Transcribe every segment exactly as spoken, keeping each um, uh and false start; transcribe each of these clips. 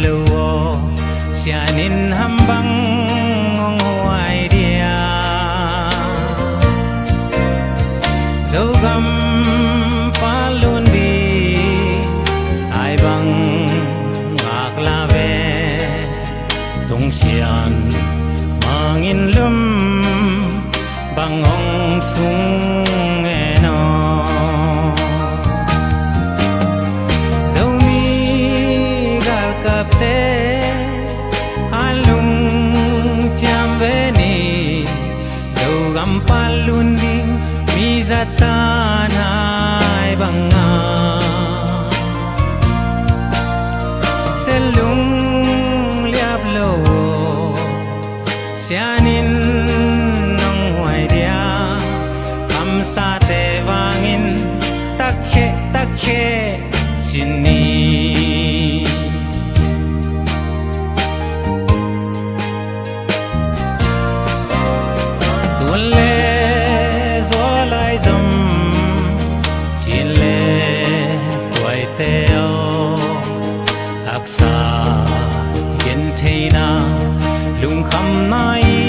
lo aw, sian in ham bang hong huai dia? Zogam palun di ai bang ngak la ve, tung sian mangin lum bang hong sung en aw. Zomi galkapte a lungciam ve ni, Zogam palun ding mi zatan ai banga. Selung liap lo aw, sian in hong huai dia? Kamsate vangin takhe takhe ci ni. Tuan le zual ai zom, cin le tuaite aw, haksa gentheihna, lungkhamna i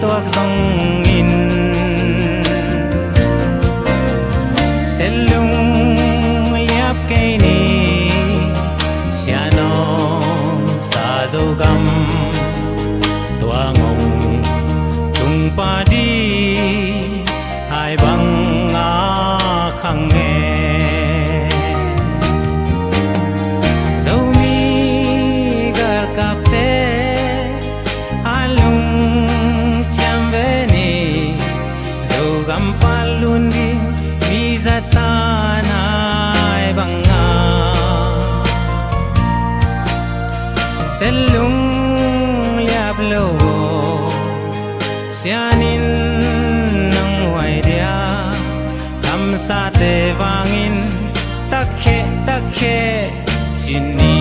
tuak zongin, selung liap kei ni, sianawm sa Zogam, tua ngong tung padi ai bang a khang e. Zomi galkapte a lungciam ve ni, Zogam palun ding mi zatan ai banga. Selung liap lo aw, sian in hong huai dia? Kamsate vangin takhe takhe ci ni.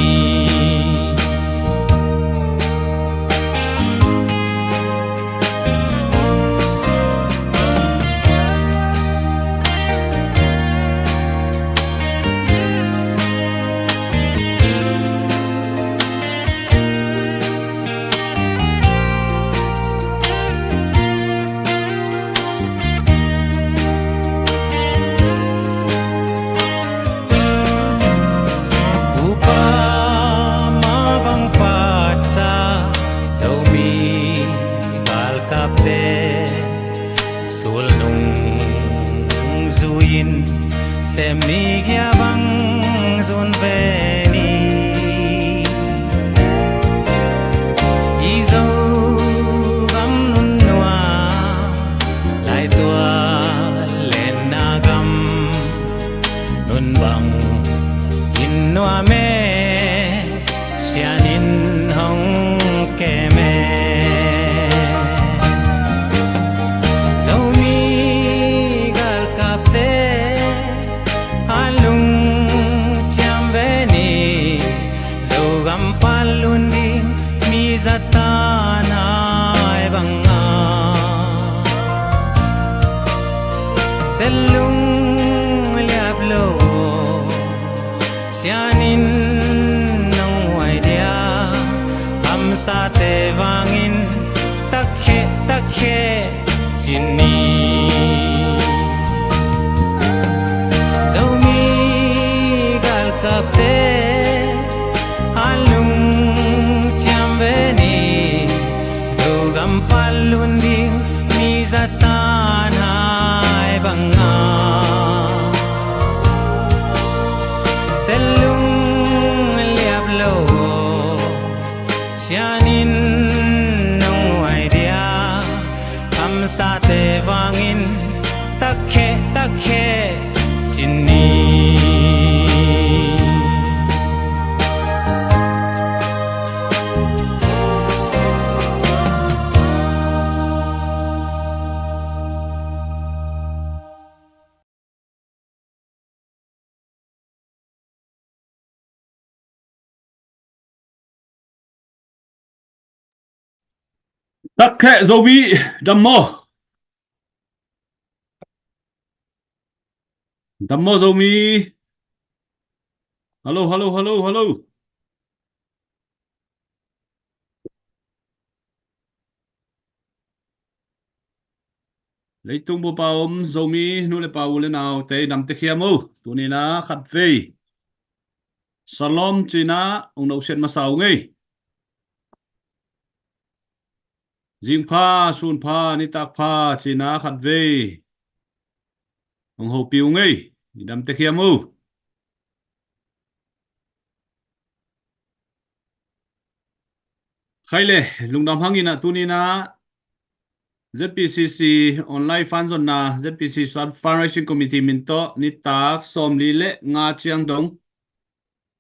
Upa mah bang patsa, Zomi galkapte sulnung zui-in, sem ni gia bang zun ve ni. I Zogam nunnuam, laitual lenna gam, nun bang in nuam e, sian in hong kem e. Zomi galkapte a lungciam ve ni, Zogam palun ding mi zatan ai banga. Selung liap lo aw, sian in hong huai dia? Kamsate vangin takhe takhe ci ni. Zomi galkapte a lungciam ve ni, Zogam palun ding mi zatan ai banga. Selung liap lo aw, sian in hong huai dia? Kamsate vangin takhe takhe ci ni. Takkheh Zomi, dam maw? Dam maw Zomi? Hello, hello, hello, hello. Leitung bup a om Zomi nu le pa, u le naute, i dam tek hiam uh? Tuni-in ah khatvei Shalom ci-in ah hong nosiat masa ung ei. Zing pha, sun pha, nitak pha ci-in ah khatvei hong hopih ung ei. I dam tek hiam uh? Khai le, lungdam hang in ah tuni-in ah Z P C C online fan zonna, Z P C C Fundraising Committee min tawh nitak sawmli le nga ciang dong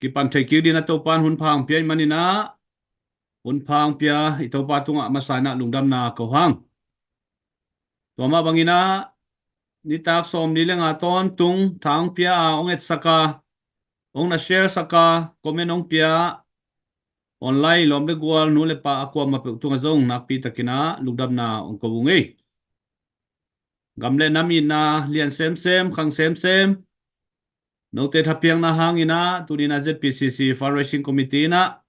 kipan thei kik dingin ah Topa'n hun pha hong pia ahih manin ah, hun pha hong pia i Topa tungah masa-in ah lungdamna ko hang. Tua mah bangin ah nitak sawmli le nga tawntung tha hong pia a, hong etsak a, hong na share sak a, comment hong pia, online lawm le gual, nu le pa a kuamah peuh tungah zong nakpi takin ah lungdamna hong ko ung ei. Gam le nam itna lian semsem, khang semsem, note thapiakna hangin ah tuni-in ah Z P C C Fundraising Committee in ah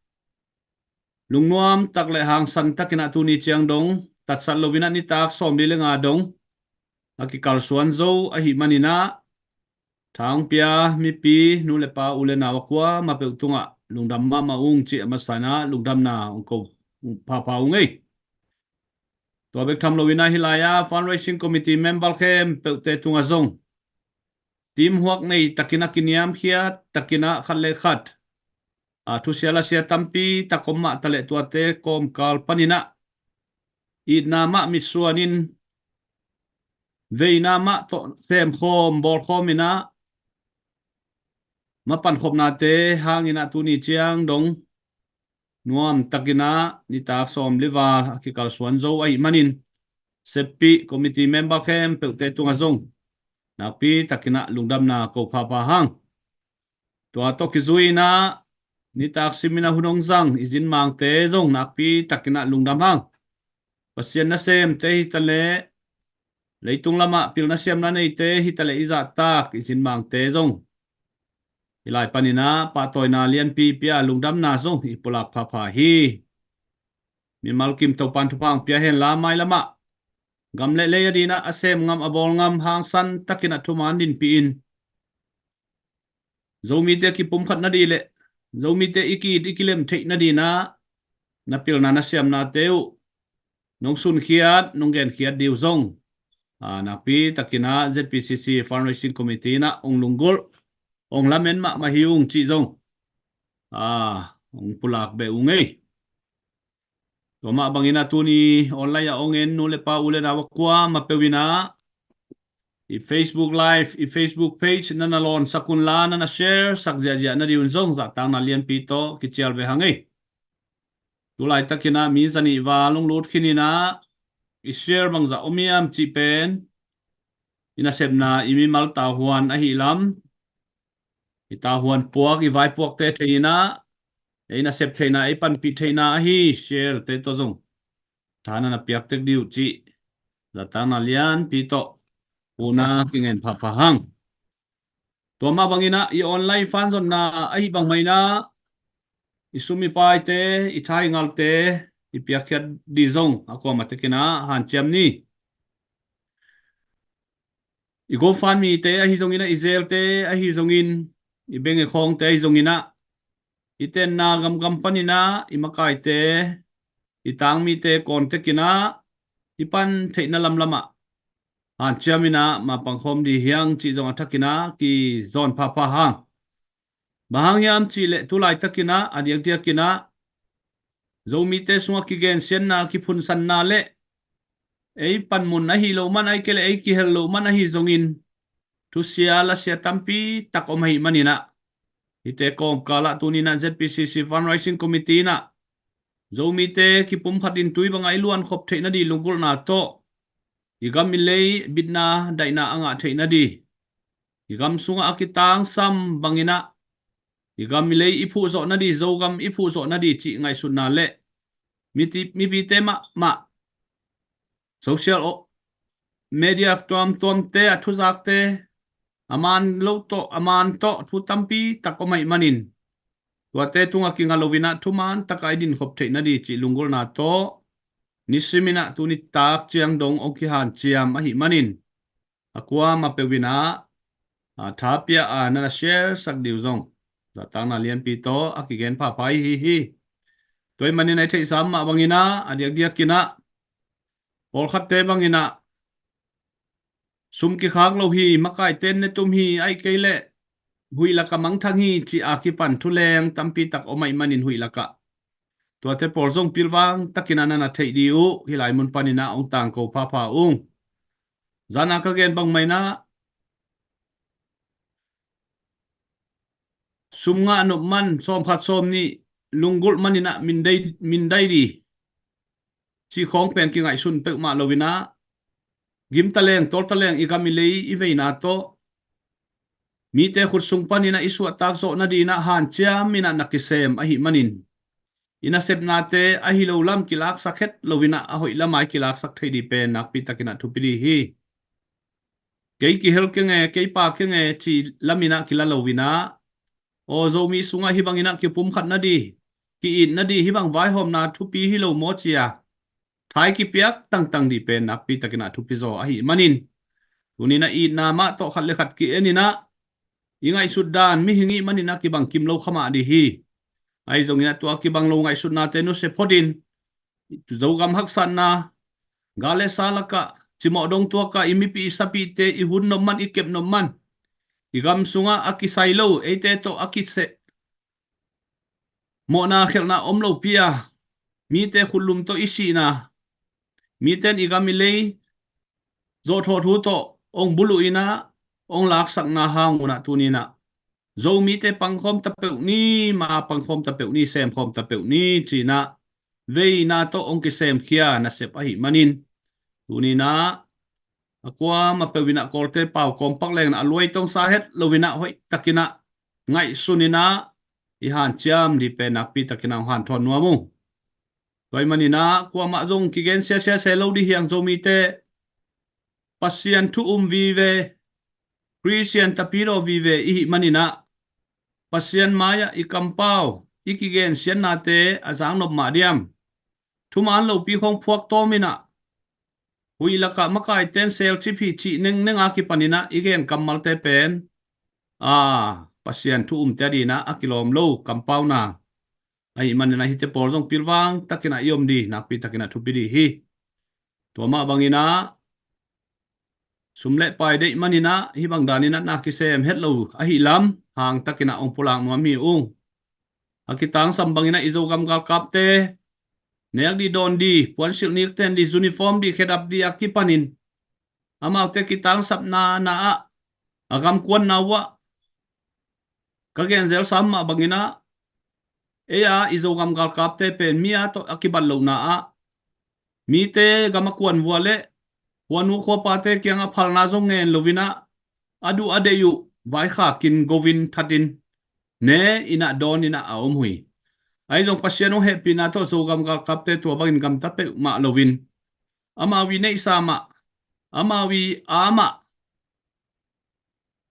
lungnuam tak le hangsan takin ah tuni ciang dong tatsat loin ah nitak sawmli le nga dong a kikalsuan zo ahih manin ah, tha hong pia mipi, nu le pa, u le nau a kuamah peuh tungah lungdam mahmah ung cih a masa-in ah lungdamna hong ko phapha ung ei. Tua bek tham loin ah hih lai-a Fundraising Committee member khempeuhte tungah zong teamwork nei takin ah, kiniamkhiat takin ah, khat le khat a thusia lasia tampi tak om mah taleh tuate kawmkal panin ah itna mah mitsuanin, veina mah tawh semkhawm bawlkhawmin ah mapankhopnate hangin ah tuni ciang dong nuam takin ah nitak sawmli val a kikalsuan zo ahih manin, seppih committee member khempeuhte tungah zong nakpi takin ah lungdamna ko phapha hang. Tua tawh kizui-in ah nitak simin ah hun hong zang i zinmangte zong nakpi takin ah lungdam hang. Pasian nasemte hi taleh, leitung lamah pilna siamna neite hi taleh, i zahtak i zinmangte zong hih lai panin ah pahtawina lianpi pia, lungdamna zong i pulak phapha hi. Mimal kim Topa'n thupha hong pia hen la, mailamah gam le lei adingin ah a sem ngam, a bawl ngam, hangsan takin ah thuman dinpih in, Zomite kipumkhat nading le Zomite i ki-it i kilem theih nadingin ah na pilna na siamnate uh nong sunkhiat, nong genkhiat ding uh zong, a, nakpi takin ah Z P C C Fundraising Committee in ah hong lunggulh, hong lamen mahmah hi ung cih zong, a, hong pulak beh ung ei. Tua mah bangin ah tuni online ah hong en nu le pa, u le nau a kuamah peuh in ah i Facebook Live, i Facebook page na na lawnsak un la, na na share sak ziahziah nading un zong zahtakna lianpi tawh kicial ve hang ei. Tu laitakin ah mi zanih val hong lut khin in ah, i share bangzah om hiam cih pen i nasepna, i mimal tavuan ahih lam, i tavuan puak, i vaipuakte thei in ah, ei nasep theihna, ei panpih theihna ahi share-te tawh zong tha na na piak tek ding uh cih zahtakna lianpi tawh huhna kingen phapha hang. Tua mah bangin ah i online fan zonna ahih bang mah in ah i sum i paite, i tha i ngalte i piakkhiat ding zong a kuamah tekin ah hanciam ni. I GoFundMe-te ahi zongin ah, i Zelle-te ahi zongin, i bank account-te ahi zongin ah, i tenna gamgam panin ah i makaite, i tangmite kawntekin ah i pan theihna lamlamah hanciam in ah mapang khawm ding hi hang cih zong a thakin ah kizawn phapha hang. Bang hang hiam cih leh tu laitakin ah, a diakdiakin ah Zomite sungah kigensiatna, kiphunsanna le ei panmun ahi lo man, ahih kei leh ei kihel lo man ahi zongin, thusia lasia tampi tak om ahih manin ah, hihte kawmkal ah tuni-in ah Z P C C Fundraising Committee in ah Zomite kipumkhat in tui bangah i luankhop theih nading lunggulhna tawh, i gam i lei bitna daihna a ngah theih nading, i gam sungah a kitangsam bangin ah i gam i lei i phuh zawh nading, Zogam i phuh zawh nading cih ngaihsutna le miti-, mipite mahmah social o-, media tuamtuamte a thuzakte, a man lo tawh, a man tawh thu tampi tak om ahih manin, tuate tungah kinga loin ah thuman takah i dinkhop theih nading cih lunggulhna tawh Nisim in ah tuni tak ciang dong ong kihanciam ahih manin a kuamah peuh in ah, a, tha pia a na na share sak dih uh zong zahtakna lianpi tawh a kigen phapha i hi hi. Tua ahih manin a i theihsa mah bangin ah a diakdiak in ah pawlkhatte bangin ah sum kikhak lo hi, makaite ne tum hi, ahih kei leh huih lakah mangthang hi, ci a kipan thuleng tampi tak om ahih manin huih lakah tuate pawl zong pilvang takin a na na theih dih uh hih lai mun panin ah ong tangko phapha ung. Zan a ka gen bangmah in ah sum ngah nop man, sawmkhat sawmnih lunggulh manin ah min dai, min dai dih cih khawng pen kingaihsun peuhmah lo in ah gim taleng, tawl taleng i gam i lei i veina tawh mite khut sung panin ah i suahtak zawh nading in ah hanciam in ah na kisem ahih manin i nasepnate ahi lo lam kilaksak het lo in ah a hoih lam a i kilaksak thei dih pen nakpi takin ah thupi dih hi. Kei kihel keng e, kei pa keng e, ci lam in ah kila lo in ah, aw, Zomi sungah hih bangin ah kipumkhat nading, ki-it nading, hih bang vaihawmna thupi hi lo maw ci a thai kipiak tangtang dih pen nakpi takin ah thupi zaw ahih manin tuni in ah itna mah tawh khat le khat ki-en in ah i ngaihsut dan mihing i hih manin ah kibang kim lo kha mah dih hi. Ahi zongin ah tua kibang lo ngaihsutnate nusia phot in Zogam haksatna, gal le sa lakah cimawh dong tuak a i mipi i sapite i hun nop man, i kep nop man, i gam sungah a kisai lo, eite tawh a kiseh mawhna khelhna om lopi a mite khutlum tawh i sihna, mite in i gam i lei zawhthawh thu tawh ong buluh in ah ong laksakna hang un ah tuni in ah Zomite pangkhawm ta peuh ni, ma pangkhawm ta peuh ni, semkhawm ta peuh ni ci in ah veina tawh ong kisemkhia nasep ahih manin tuni in ah a kuamah peuh in ah Kawlte pau kawmpak leng in ah a luai tong sa het lo in ah hoih takin ah ngaihsun in ah i hanciam dih pen nakpi takin ah hong hanthawn nuam ung. Tua ahih manin ah kuamah zong kigen siasia se lo dih hi hang, Zomite Pasian thu um vive, Khristian tapidaw vive i hih manin ah Pasian mai-ah i kampau, i kigen siatnate a zak nop mah diam? Thuman lopi khawng phuak tawm in ah huih lakah makaite in selcip hi cih nengneng a kipan in ah i gen kammalte pen, a, Pasian thu umte a ding in ah a kilawm lo kampauna ahih manin ah hihte pawl zong pilvang takin ah i om dih nakpi takin ah thupi dih hi. Tua mah bangin ah sum le pai deih manin ah hih bang danin ah na kisem het lo ahih lam hang takin ah ong pulak nuam hi ung. A kitangsam bangin ah i Zogam galkapte nek dih dawn dih, puansilh nik ten dih, uniform dih, khedap dih a kipanin amaute kitangsapna na ah a gamkuanna uh ah ka gen zel sam mah bangin ah ei a i Zogam galkapte pen mi a tawh a kibat lohna ah mite gam a kuan vua le khuanu khuapate kiangah phalna zong ngen lo in ah a duh a deih uh vaikhak in go in that in ne in ah dawn in ah a om uh hi. Ahi zong Pasian hong hehpihna tawh Zogam galkapte tua bangin gamta peuhmah lo in amau i neihsa mah, amau i a mah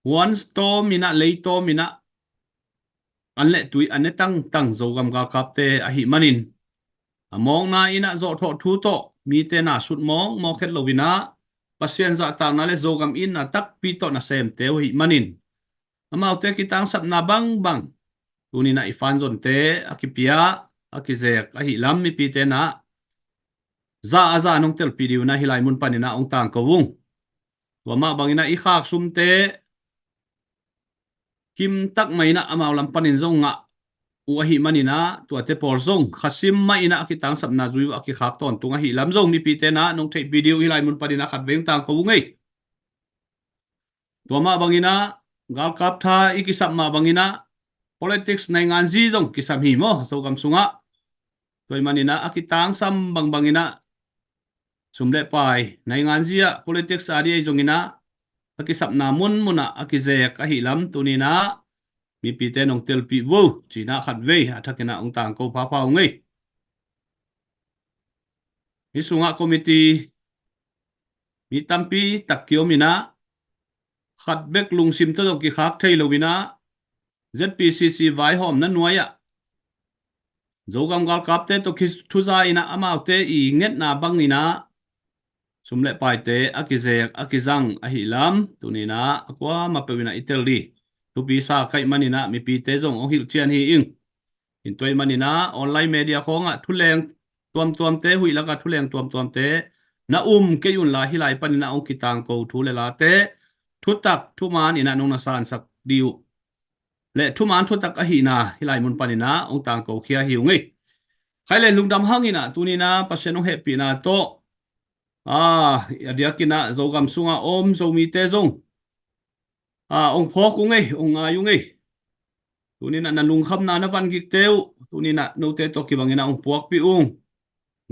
huan tawm in ah, lei tawm in ah an le tui a ne tangtang Zogam galkapte ahih manin a mawkna in ah zawhthawh thu tawh mite na sut mawkmawk het lo in ah Pasian zahtakna le Zogam itna takpi tawh nasemte uh ahih manin amaute kitangsapna bangbang tuni in ah i fanzonte a kipia, a kizek ahih lam mipite na za a za nong telpih dih un ah hih lai mun panin ah ong tangko ung. Tua mah bangin ah i khak sumte kim tak mah in ah amau lam panin zong ngah uh ahih manin ah tuate pawl zong khasim mah in ah a kitangsapna zui uh a kikhak tawntung ahih lam zong mipite na nong theihpih dih uh hih lai mun panin ah khatvei ong tangko ung ei. Tua mah bangin ah galkap tha i kisap mah bangin ah politics nainganzi zong kisam hi maw Zogam sungah. Tua ahih manin ah a kitangsam bangbangin ah sum le pai nainganzi ah politics a dih ahi zongin ah a kisapna munmun ah a kizek ahih lam tuni in ah mipite nong telpih vo ci in ah khatvei a thakin ah ong tangko phapha ung ei. Hih sungah committee mi tampi tak kiom in ah khat bek lungsim tawh zong kikhak thei lo in ah Z P C C vaihawmna nuai ah Zogam galkapte tawh kithuza in ah amaute i ngetna bangin ah sum le paite a kizek a kizang ahih lam tuni in ah a kuamah peuh in ah i tel dih thupi sa ka hih manin ah mipite zong hong hilh cian hi ing. Tua ahih manin ah online media khawngah thuleng tuamtuamte, huih lakah thuleng tuamtuamte na um kei un la, hih lai panin ah hong kitangko thu le late thutak thuman in ah nong na sansak dih uh. Le thuman thutak ahihna hih lai mun panin ah hong tangko khia hi ung ei. Khai le lungdam hangin ah tuni in ah Pasian hong hehpihna tawh, a, a diakin ah Zogam sungah om Zomite zong, a, hong phawk ung ei, hong ngai ung ei. Tuni in ah na lungkhamna na vangikte uh tuni in ah note tawh kibangin ah hong puakpih ung.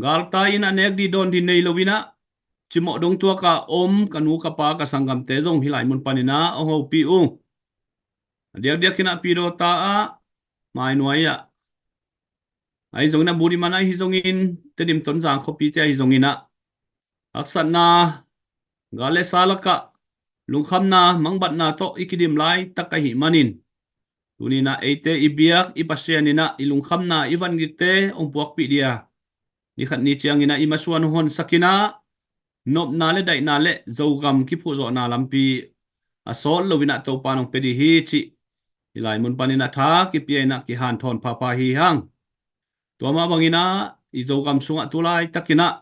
Galtai in ah nek dih dawn dih nei lo in ah cimawh dong tuaka om ka nu ka pa ka sanggamte zong hih lai mun panin ah hong hopih ung. A diakdiakin ah Pidawta ah, Mainuai ah, ahi zongin ah Budiman ahi zongin Tedim Tonzang khuapite ahi zongin ah haksatna, gal le sa lakah lungkhamna mangbatna tawh i kidim laitak ahih manin tuni in ah eite i biak i Pasian in ah i lungkhamna i vangikte hong puakpih dih a, ni khat ni ciangin ah i masuan hong honsak in ah nopna le daihna le Zogam kiphuhzawhna lampi a sawt lo in ah Topa in hong pia dih hi cih hih lai mun panin ah tha kipia in ah kihanthawn phapha hi hang. Tua mah bangin ah i Zogam sungah tu laitakin ah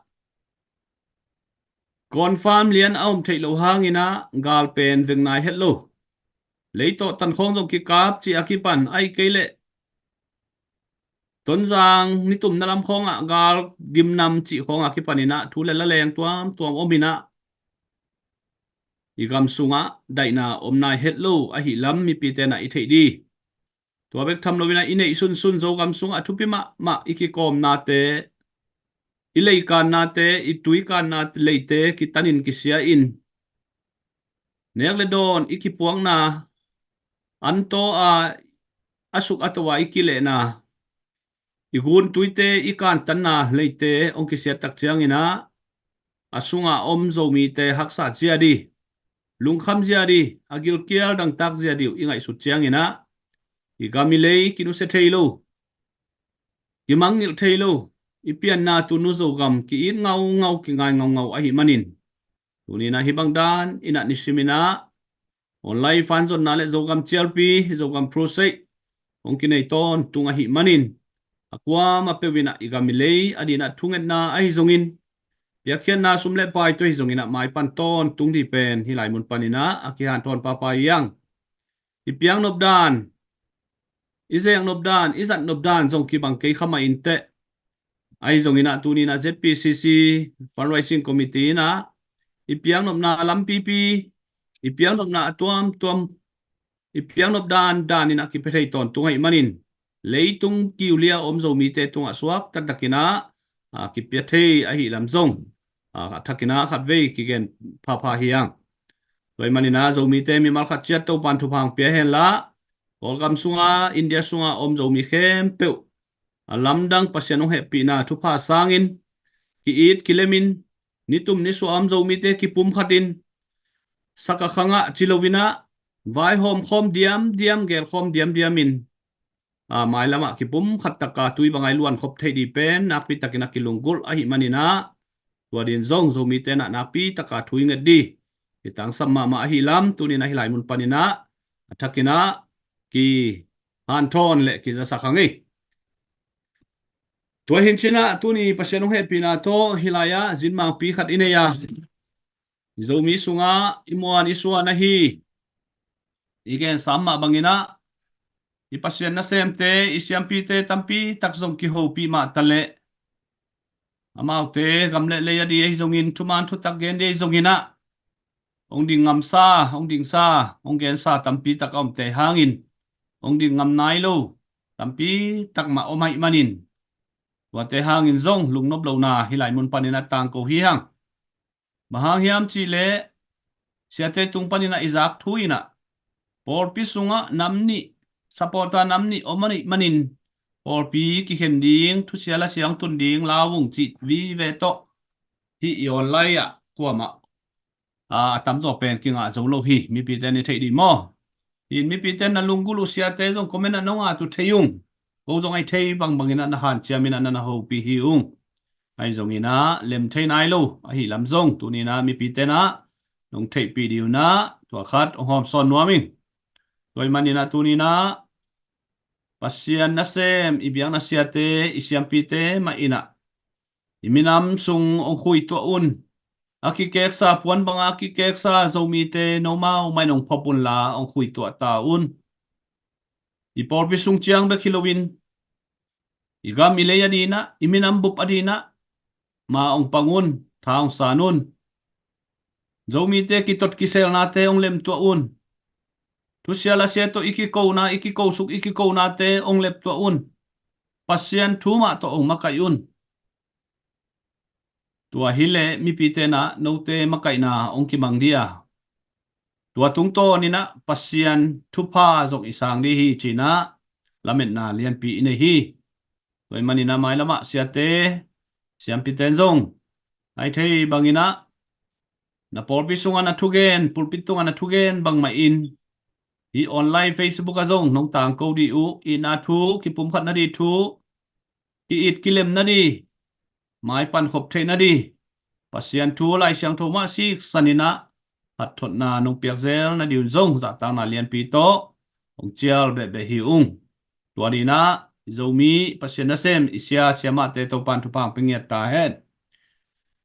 confirm lian a om theih loh hangin ah gal pen veng nai het lo. Lei tawh tan khawng zong kikap cih a kipan, ahih kei leh Tonzang nitumna lam khawngah gal gimnam cih khawngah kipanin ah thu le la leng tuamtuam om in ah i gam sungah daihna om nai het lo ahih lam mipite in ah i theih dih. Tua bek tham lo in ah i neih sunsun Zogam sungah thupi mahmah i kikawmnate, i leikannate, i tuikannate, leite kitanin kisia in nek le dawn i kipuakna, an taw a, a suk a to a i kilehna, i guntuite i kantanna leite hong kisiat tak ciangin ah a sunga om Zomite haksat zia dih, lungkham zia dih, a gilkial dangtak zia dih uh i ngaihsut ciangin ah i gam i lei kinusia thei lo, kimangngilh thei lo, i pianna tunu Zogam ki-it ngaungau, kingai ngaungau ahih manin tuni in ah hih bang dan in ah nisimin ah online fanzonna le Zogam cialpi, Zogam crusade hong kinei tawntung ahih manin a kuamah peuh in ah i gam i lei a dih in ah thungetna ahi zongin piakkhiatna sum le pai tawh ahi zongin ah maipan tawntung dih pen hih lai mun panin ah a kihanthawn phapha hi hang. I piaknop dan, i zeknop dan, i zatnop dan zong kibang kei kha mah inteh. Ahi zongin ah tuni in ah Z P C C Fundraising Committee in ah i piaknopna lampipi, i piaknopna a tuamtuam, i piaknop dan dan in ah kipia thei tawntung ahih manin leitung kiulia om Zomite tungah suak taktakin ah, a, kipia thei ahih lam zong, a, a thakin ah khatvei kigen phapha hi hang. Tua ahih manin ah Zomite mimal khat ciat Topan thupha hong pia hen la, Kawlgam sunga, India sunga om Zomi khempeuh a lamdang Pasian hong hehpihna thupha sangin ki-it kilemin nitum nisuah om Zomite kipumkhatin saka khangah ci lo in ah vaihawm khawm diamdiam, gelkhawm diamdiam in, a, mailamah kipumkhat taka tui banga i luankhop theih dih pen nakpi takin a kilunggulh ahih manin ah tua ding zong Zomite in ah nakpi taka thu i nget dih i tangsam mahmah ahih lam tuni in ah hih lai mun panin ah a thakin ah kihanthawn le kizasak hang ei. Tua hi in ah tuni Pasian hong hehpihna tawh hih lai ah zinmangpi khat i nei a, i Zomi sungah i muan i suan ahi i gen sam mah bangin ah i Pasian nasemte, i siampite tampi tak zong kihopih mah taleh amaute gam le lei a dih ahi zongin thuman thutak gen dih ahi zongin ah hong ding ngamsa, hong dingsa, hong gensa tampi tak a omte hangin hong ding ngam nai lo tampi tak mah om ahih manin tuate hangin zong lungnop lohna hih lai mun panin ah tangko hi hang. Bang hang hiam cih leh siate tung panin ah i zak thu in ah pawlpi sungah nam nih, supporter nam nih om ahih manin pawlpi kikhen ding, thusia lasia hong tun ding lau ung cih vive tawh hih i online ah kuamah, a, a tamzaw pen kingah zo lo hi. Mipite in i theih dih maw? Hih mipite in na lunggulh uh siate zong comment ah nong at uh thei ung. ko zong ahi thei bangbangin ah na hanciamin ah na na hopih hi ung. Ahi zongin ah lem thei nai lo ahi lam zong tuninah mipite nah nong theihpih dih unah tua khat hong hawmsawn nuam ing. Tua ih maninah tuninah Pasian nasem i biakna siate, i siampite mah inah i minam sung hong khuituah un. A kikeksa puan banga a kikeksa Zomite nomau mah in hong phop unla hong khuituah ta un. I pawlpi sung ciang bek hi loin i gam i lei a dinah, i minam bup a dinah ma hong pang un, tha hong san un. Zomite kitot kiselnate hong lemtuah un. Thusia lasia tawh i kikona, i kikosuk, i kikonate hong lemtuah un. Pasian thu mah tawh hong makaih un. Tua hileh mipite nah note makaihna hong kimang dih a, tua tungtawninah Pasian thupha zong i sang dih hi cinah lametna lianpi i nei hi. Tua ih maninah mailamah siate, siampiten zong ahi thei banginah na pawlpi sungah na thugen, pulpit tungah na thugen bangmah in hih online Facebook ah zong nong tangko dih uh. Itna thu, kipumkhat nadih thu, ki-it kilem nadih, maipan khop theih nadih, Pasian thu Lai Siangtho mah siksaninah phatthotna nong piakzel nadih un zong zahtakna lianpi tawh hong cial behbeh hi ung. Tua dinah i Zomi Pasian nasem i sia siamahte Topan thupha hong pia ngiat ta hen.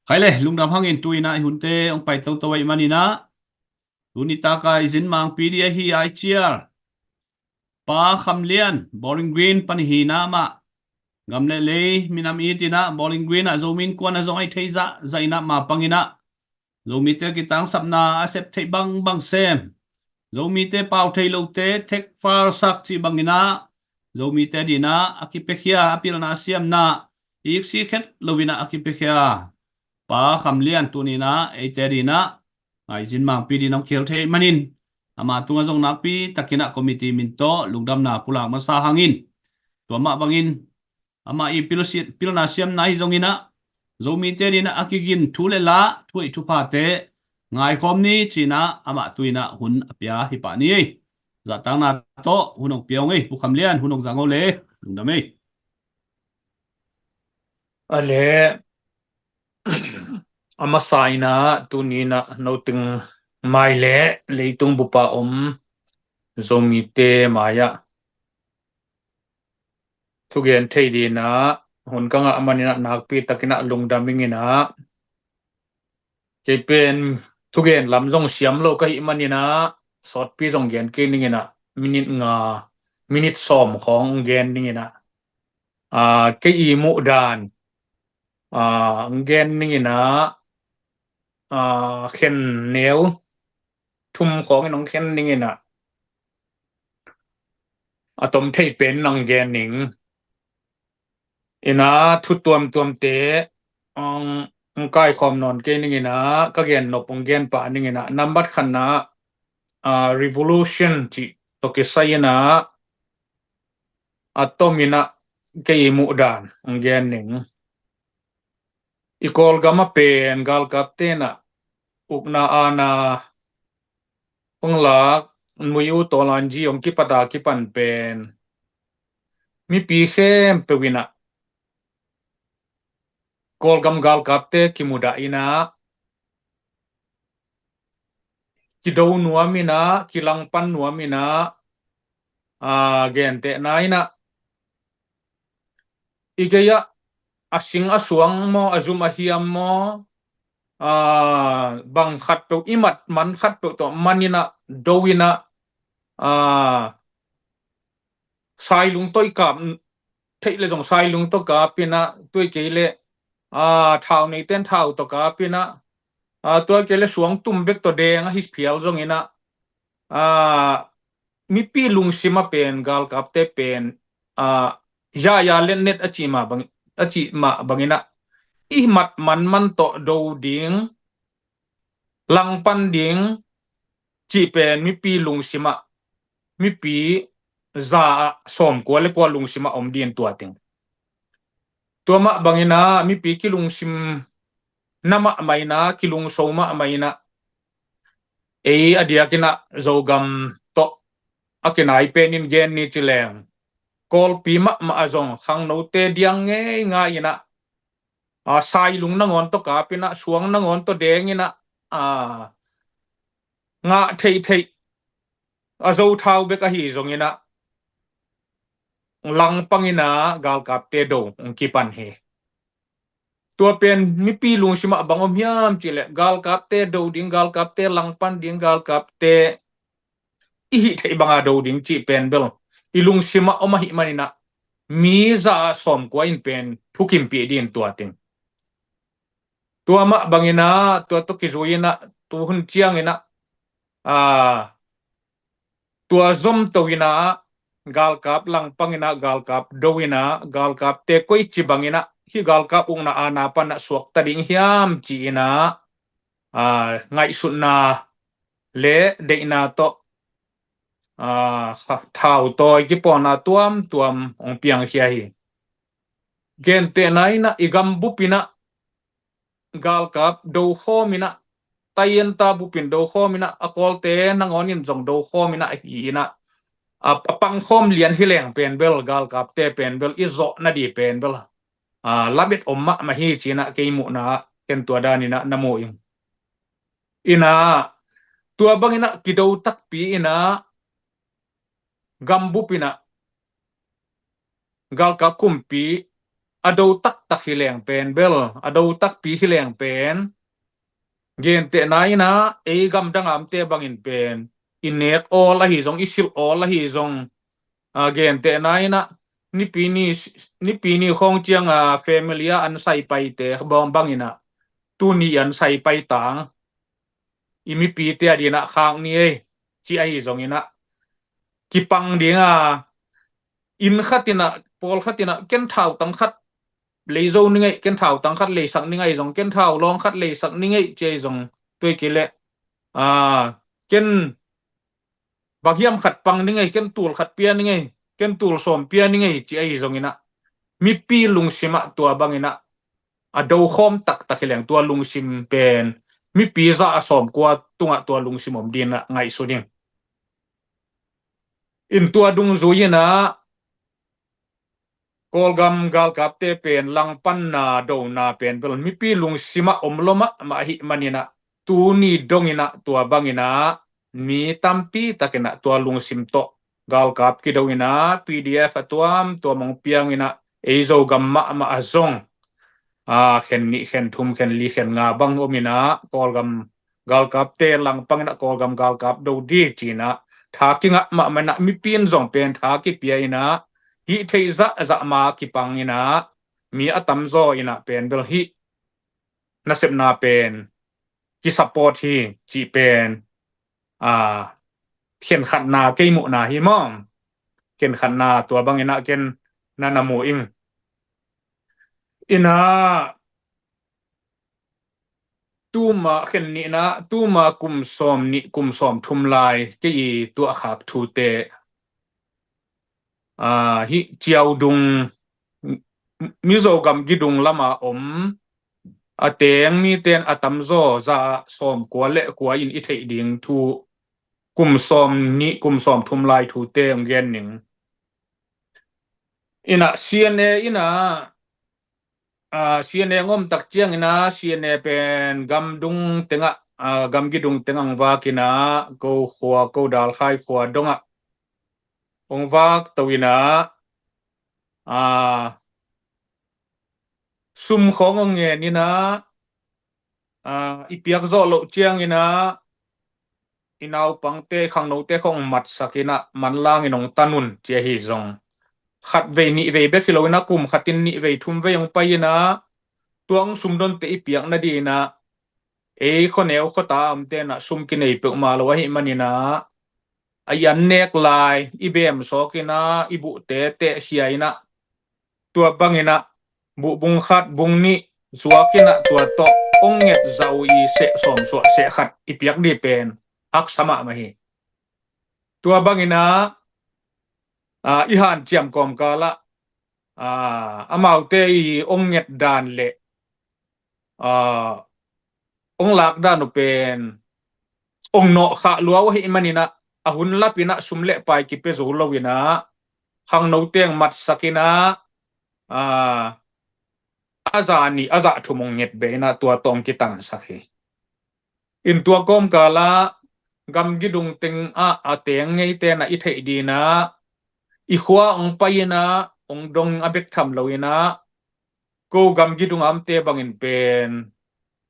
Khai le lungdam hangin tuinah i hunte hong pai toto aih maninah tuni taka i zin mangpi dih ahi a i cial Pa Kham Lian, Bowling Green pan hina mah, gam le lei minam itinah Bowling Green ah Zomi innkuan ah zong ahi thei zahzah inah ma panginah Zomite kitangsapna a sep theih bangbang sem, Zomite pau thei lote thekfalsak cih banginah Zomite dinah a kipiakhia a pilna a siamna iksik het loinah a kipiakhia Pa Kham Lian tuninah eite dinah ngaizin mangpi dinah hong kihel thei manin ama tungah zong nakpi takinah committee min tawh lungdamna pulak masa hangin, tua mah bangin amah i pilna siamna hi zonginah Zomite dinah a kigin thu le la, thuaih thuphate ngaikhawm ni cinah amah tuinah hun a pia hi pah ni. Zahtakna tawh hun hong pia hong ei, Pu Kham Lian, hun hong zang o le. Lungdam ei. A le a masa inah tuninah noting mai le leitung bupa om Zomite mai-ah thugen thei dinah hun ka ngah maninah nakpi takinah lungdam inginah kei pen thugen lam zong siam lo ka hih maninah sawtpi zong gen kei ninginah minit nga, minit sawm khawng gen ninginah kei i muh dan gen ninginah khen neu thum khawngin hong khen ninginah a tom thei pen nang gen ning. Inah thu tuamtuamte hong kaikhawm nawn kei ninginah ka gen nop hong gen pah ninginah nambat khatnah revolution cih tawh kisai inah a tominah kei i muh dan hong gen ning. I Kawlgam a pen galkap tenah ukna ana hong lak Mui U Tawlanji hong kipata kipan pen mipi khempeuh inah Kawlgam galkapte kimudah inah kido nuam inah kilangpan nuam inah gentehna inah i gei-ah a sing a suang maw, a zum a hiam maw, bang khatpeuh i mat man khatpeuh tawh man inah do inah sailung tawh i kap theih le zong sailung tawh kap inah, tua kei le thau neiten thau tawh kap inah, tua kei le suang tum bek tawh deng ahi phial zonginah mipi lungsim a pen galkapte pen yaya letnet a cih mah bang, a cih mah banginah i mat man man tawh do ding, langpan ding cih pen mipi lungsimah, mipi za ah sawmkua le kua lungsimah om ding tua teng. Tua mah banginah mipi kilungsim na mahmah inah kilungso mahmah inah ei a diakinah Zogam tawh a kinai penin gen ni ci leng Kawlpi mahmah a zong khangnote diang ngeingai inah, a, sailung nangawn tawh kap inah, suang nangawn tawh deng inah, a, ngah theihtheih a zo thau bek ahi zong inah langpang inah galkapte do hong kipan hi. Tua pen mipi lungsimah bang om hiam cihleh, galkapte do ding, galkapte langpan ding, galkapte i hih theih banga do ding cih pen bel i lungsimah om ahih maninah mi za a sawmkua in pen thukimpih ding tua ting. Tua mah banginah tua tawh kizui inah tu hun cianginah, a, tua zomto inah galkap langpang inah galkap do inah galkapte koici banginah hih galkap ukna aana panah suakta ding hiam ci inah, a, ngaihsutna le deihna tawh, a, thautawi kipawlna tuamtuam hong piangkhia hi. Gentehna inah i gambup inah galkap dokhawm inah, taienta bupin dokhawm inah, a Kawlte nangawnin zong dokhawm inah hi inah, a, a pangkhawm lian hi leng pen bel galkapte pen bel i zawh nadih pen bel, a, lamet om mahmah hi cinah kei muhna ah ken tua daninah na mu ing. Inah tua banginah kido takpi inah gambup inah galkap kumpi a do taktak hi leng pen bel, a do takpi hi leng pen, gentehna inah ei gamdang a omte bangin pen i nek awl ahi zong, i silh awl ahi zong, a, gentehna inah nipi ni, nipi ni khawng cianga family a an saipaite banginah tuni i an saipai tang i mipite a dinah khak ni ei ci ahi zonginah kipang dinga, inn khat inah, pawl khat inah ken thautang khat lei zo ni ngei, ken thautang khat leisak ni ngei zong, ken thau lawng khat leisak ni ngei ci ahi zong, tuai kileh, a, ken bang hiam khat pang ni ngei, ken tul khat pia ni ngei, ken tul sawm pia ni ngei ci ahi zonginah mipi lungsimah tua banginah a dokhawm taktak hi leng tua lungsim pen mipi za a sawmkua tungah tua lungsim om dinah ngaihsun ing. In tua dungzui inah Kawlgam galkapte pen langpanna dona pen bel mipi lungsimah om lo mahmah ahih maninah tuni donginah tua banginah mi tampi takinah tua lungsim tawh galkap kido inah P D F a tuamtuam hong piang inah ei Zogam mahmah a zong, a, khen nih, khen thum, khen li, khen nga bang om inah Kawlgam galkapte langpang inah Kawlgam galkap do dih cinah tha kingah mahmah inah mipi in zong pen tha kipia inah hih theih zahzah ma kipang inah mi a tamzaw inah pen bel hih nasepna pen kisupport hi cih pen, a, khenkhatna kei muhna hi maw. Khenkhatna tua banginah ken na na mu ing. Inah tuma khen nihna, tuma kum sawm nih, kum sawm thum lai kei i tuahkhak thute, a, hih Ciaudung, Mizogam gidung lama om a teng mite in a tamzaw za sawmkua le kua in i theih ding thu kum sawm nih, kum sawm thum lai thute hong gen ning. Inah C N A inah, a, C N A hong om tak cianginah C N A pen gamdung tengah, a, gamgidung tengah hong vak inah ko khua, ko Dalkhai khua dongah hong vak to inah, a, sum khawng hong ngen inah, a, i piak zawh loh cianginah i naupangte, khangnote khawng hong matsak inah manlangin hong tan un ci ahi zong, khat vei nih vei bek hi lo inah kum khatin nih vei thum vei hong pai inah tua hong sumdonte i piak nadinah ei khuaneu khuata a omte inah sum kinei peuhmah lo ahih maninah a i an nek lai i bem sawk inah i buhte tehkhia inah tua banginah buh bung khat, bung nih zuak inah tua tawh hong nget zah uh i seh sawm suah seh khat i piak dih pen haksa mahmah hi. Tua banginah, a, i hanciam kawmkalah, a, amaute i hong nget dan le, a, hong lak dan uh pen hong nawhkhah lua uh ahih maninah a hun lap inah sum le pai kipia zo lo inah khangno teng matsak in ah, a, a za nih, a za thum hong nget beh in ah tua tawh hong kitansak hi. In tua kawmkal ah gamgi dung teng ah a teng ngeite in ah i theih ding in ah, i khua hong pai in ah hong dong a bek tham lo in ah, ko gamgi dung a omte bangin pen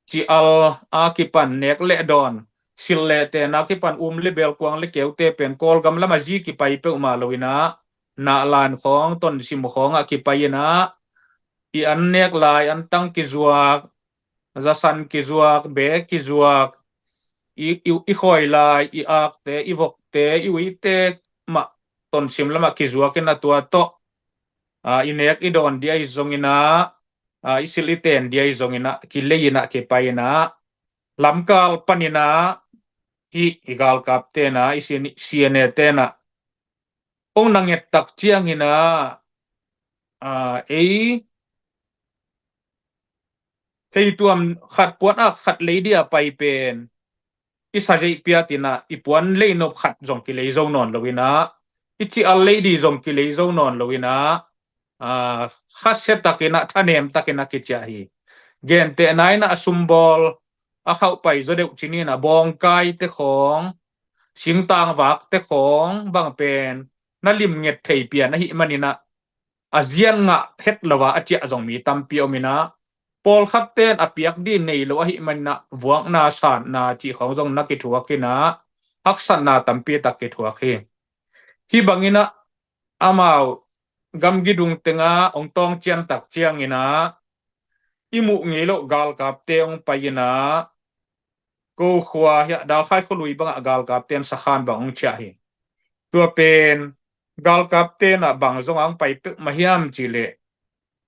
cial a kipan, nek le dawn, silh le ten a kipan, um le bel, kuang le keute pen Kawlgam lam a zi kipai peuhmah lo in ah, nahlan khawng, tonsim khawng ah kipai in ah, i an nek lai, an tang kizuak, zasan kizuak, bek kizuak, i, i, i khawi lai, i akte, i vokte, i uite mah tonsim lamah kizuak in ah tua tawh, a, i nek i dawn ding ahi zongin ah, a, i silh i ten ding ahi zongin ah, kilei in ah kipai in ah, lamkal panin ah hih i galkapte in ah, i C N A te in ah hong na nget tak ciangin ah, a, ei, ei tuam khat puan ak khat lei ding a pai pen i sa zeih piat in ah, i puan lei nop khat zong kilei zo nawn lo in ah, i cial lei ding zong kilei zo nawn lo in ah, a, khasia takin ah, thanem takin ah kiciah hi. Gentehna in ah a sumbawl a khauh pai zaw deuh ci ni in ah, bawngkaite khawng, singtangvakte khawng bang pen na limnget thei pian ahih manin ah, a zian ngah het lo a a ciah zong mi tampi om in ah, pawlkhatte in a piak ding nei lo ahih manin ah vuakna, satna cih khawng zong na kithuak in ah, haksatna tampi tak kithuak hi. Hih bangin ah amau gamgi dung teng ah hong tawng cian tak ciangin ah, i muh ngei loh galkapte hong pai in ah, ko khua hiah Dalkhai khualui bangah galkapte in sakhan bang hong ciah hi. Tua pen galkapte in ah bang zong a hong pai peuhmah hiam cih leh,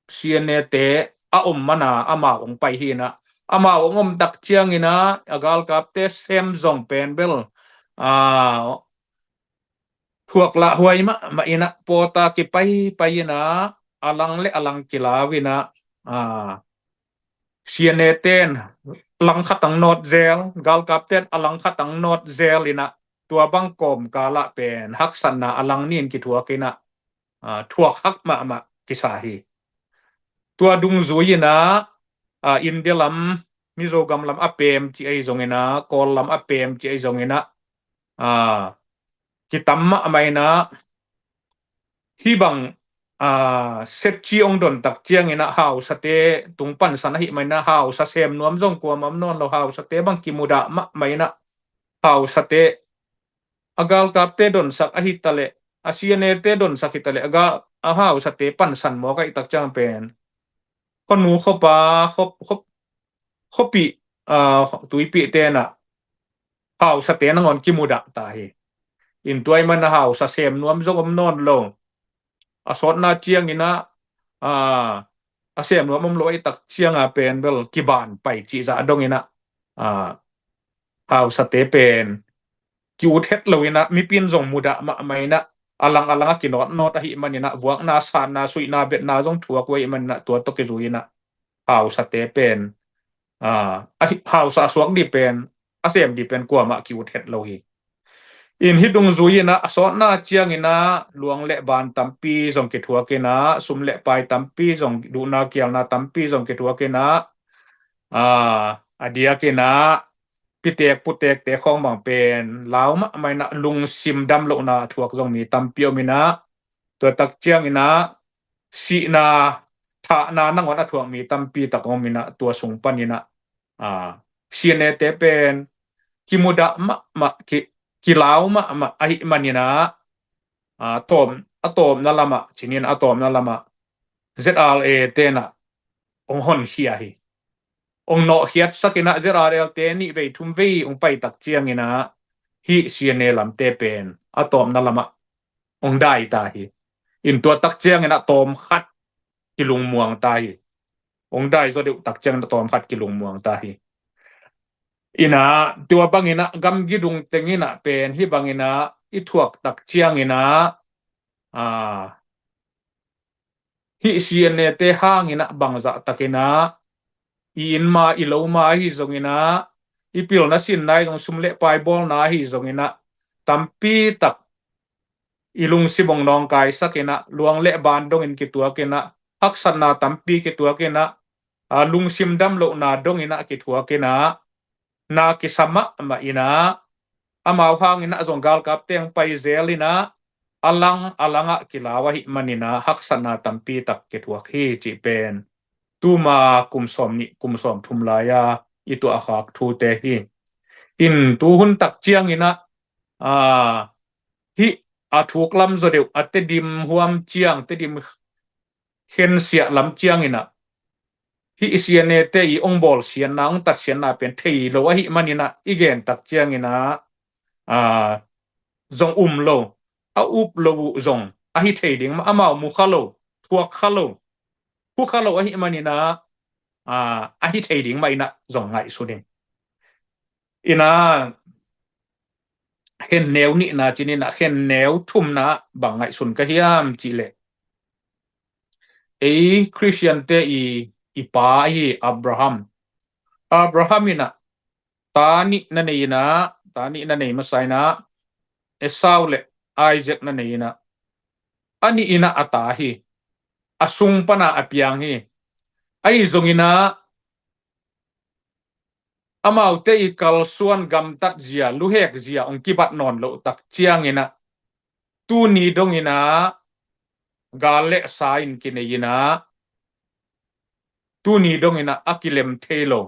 C N A te a om man a amau hong pai hi in ah, amau hong om tak ciangin ah a galkapte sem zong pen bel, a, thuak lah huai mahmah in ah, pawta kipai pai in ah, a lang le a lang kilau in ah, a, C N A te in lang khat hong nawt zel, galkapte in a lang khat hong nawt zel in ah, tua bang kawmkal ah pen haksatna a lang nih in kithuak in ah, a, thuak hak mahmah kisa hi. Tua dungzui in ah, a, India lam, Mizo gam lam a pem cih ahi zongin ah, Kawl lam a pem cih ahi zongin ah, a, kitam mahmah in ah, hih bang, a, setci hong don tak ciangin ah hausate tung pansan ahih manin ah, hausa sem nuam zong kuamah om nawn lo, hausate bang kimudah mahmah in ah, hausate a galkapte donsak ahi ta leh, a C N A te donsak hi ta leh, a ga, a hausate pansan mawk ahih tak ciang pen, khuanu khuapa, khuap, khuap, khuapih, a, tuipihte in ah hausate nangawn kimudah ta hi. In tua ahih manin ah hausa sem nuam zong om nawn lo. A sawtna ciangin ah, a, a sem nuam om lo ahih tak ciang a pen bel kiban pai cih zah dongin ah, a, hausate pen ki-ut het lo in ah, mipi in zong mudah mahmah in ah, a lang a lang a kinawtnawt ahih manin ah, vuakna, satna, suihna, betna zong thuak uh ahih manin ah, tua tawh kizui in ah, hausate pen, a, a hi-, hausa a suak ding pen, a sem ding pen kuamah ki-ut het lo hi. In hih dungzui in ah, a sawtna ciangin ah luang le ban tampi zong kithuak in ah, sum le pai tampi zong, duhna kialna tampi zong kithuak in ah, a, a diakin ah pitek putekte khawng bang pen lau mahmah in ah, lungsim dam lohna a thuak zong mi tampi om in ah, tua tak ciangin ah sihna, thahna nangawn a thuak mi tampi tak om in ah, tua sung panin ah, a, C N A te pen kimudah mahmah, ki, kilau mahmah ahih manin ah, a, tawm, a tawpna lamah, ci ni in, a tawpna lamah Z R A te in ah hong honkhia hi. Hong nawhkhiatsak in ah, Z R L te nih vei thum vei hong pai tak ciangin ah, hih C N A lamte pen a tawpna lamah hong dai ta hi. In tua tak ciangin ah tawmkhat kilungmuang ta hi. Hong dai zaw deuh tak ciangin ah tawmkhat kilungmuang ta hi. In ah, tua bangin ah gamgi dung teng in ah pen hih bangin ah i thuak tak ciangin ah, a, hih C N A te hangin ah bangzah takin ah, i inn ma, i lo ma ahi zongin ah, i pilna sinna ahi zong, sum le pai bawlna ahi zongin ah, tampi tak i lungsim hong nawngkaisak in ah, luang le ban dongin kituak in ah, haksatna tampi kituak in ah, a, lungsim dam lohna dongin ah kituak in ah, na kisa mahmah in ah, amau hangin ah zong galkap teng pai zel in ah, a lang a lang ah kilau ahih manin ah haksatna tampi tak kituak hi cih pen tuma kum sawm nih kum sawm thum lai-a i tuah khak thute hi. In tuhun tak ciangin ah, a, hih a thuk lam zaw deuh a Tedim huam ciang, Tedim khensiah lam ciangin ah, hih i C N A te i hong bawl siatna, hong tat siatna pen thei lo ahih manin ah, i gen tak ciangin ah, a, zong um lo, a up lo uh zong ahi thei ding mah, amau mu kha lo, thuak kha lo, hu kha lo ahih manin ah, a, ahi thei ding mah in ah zong ngaihsun in. In ah, khenneu nihna cin in ah, khenneu thumna bang ngaihsun ka hiam cih leh, ei Khristian te i, i pa ahi Abraham. Abraham in ah ta nih na nei in ah, ta nih na nei masa in ah, Esau le Isaac na nei in ah, a nih in ah a ta hi, a sung pan ah a piang hi. Ahi zongin ah, amaute i kalsuan gamtat zia, luhek zia hong kibat nawn loh tak ciangin ah, tuni dongin ah gal le sa in kinei in ah, tuni dongin ah a kilem thei lo,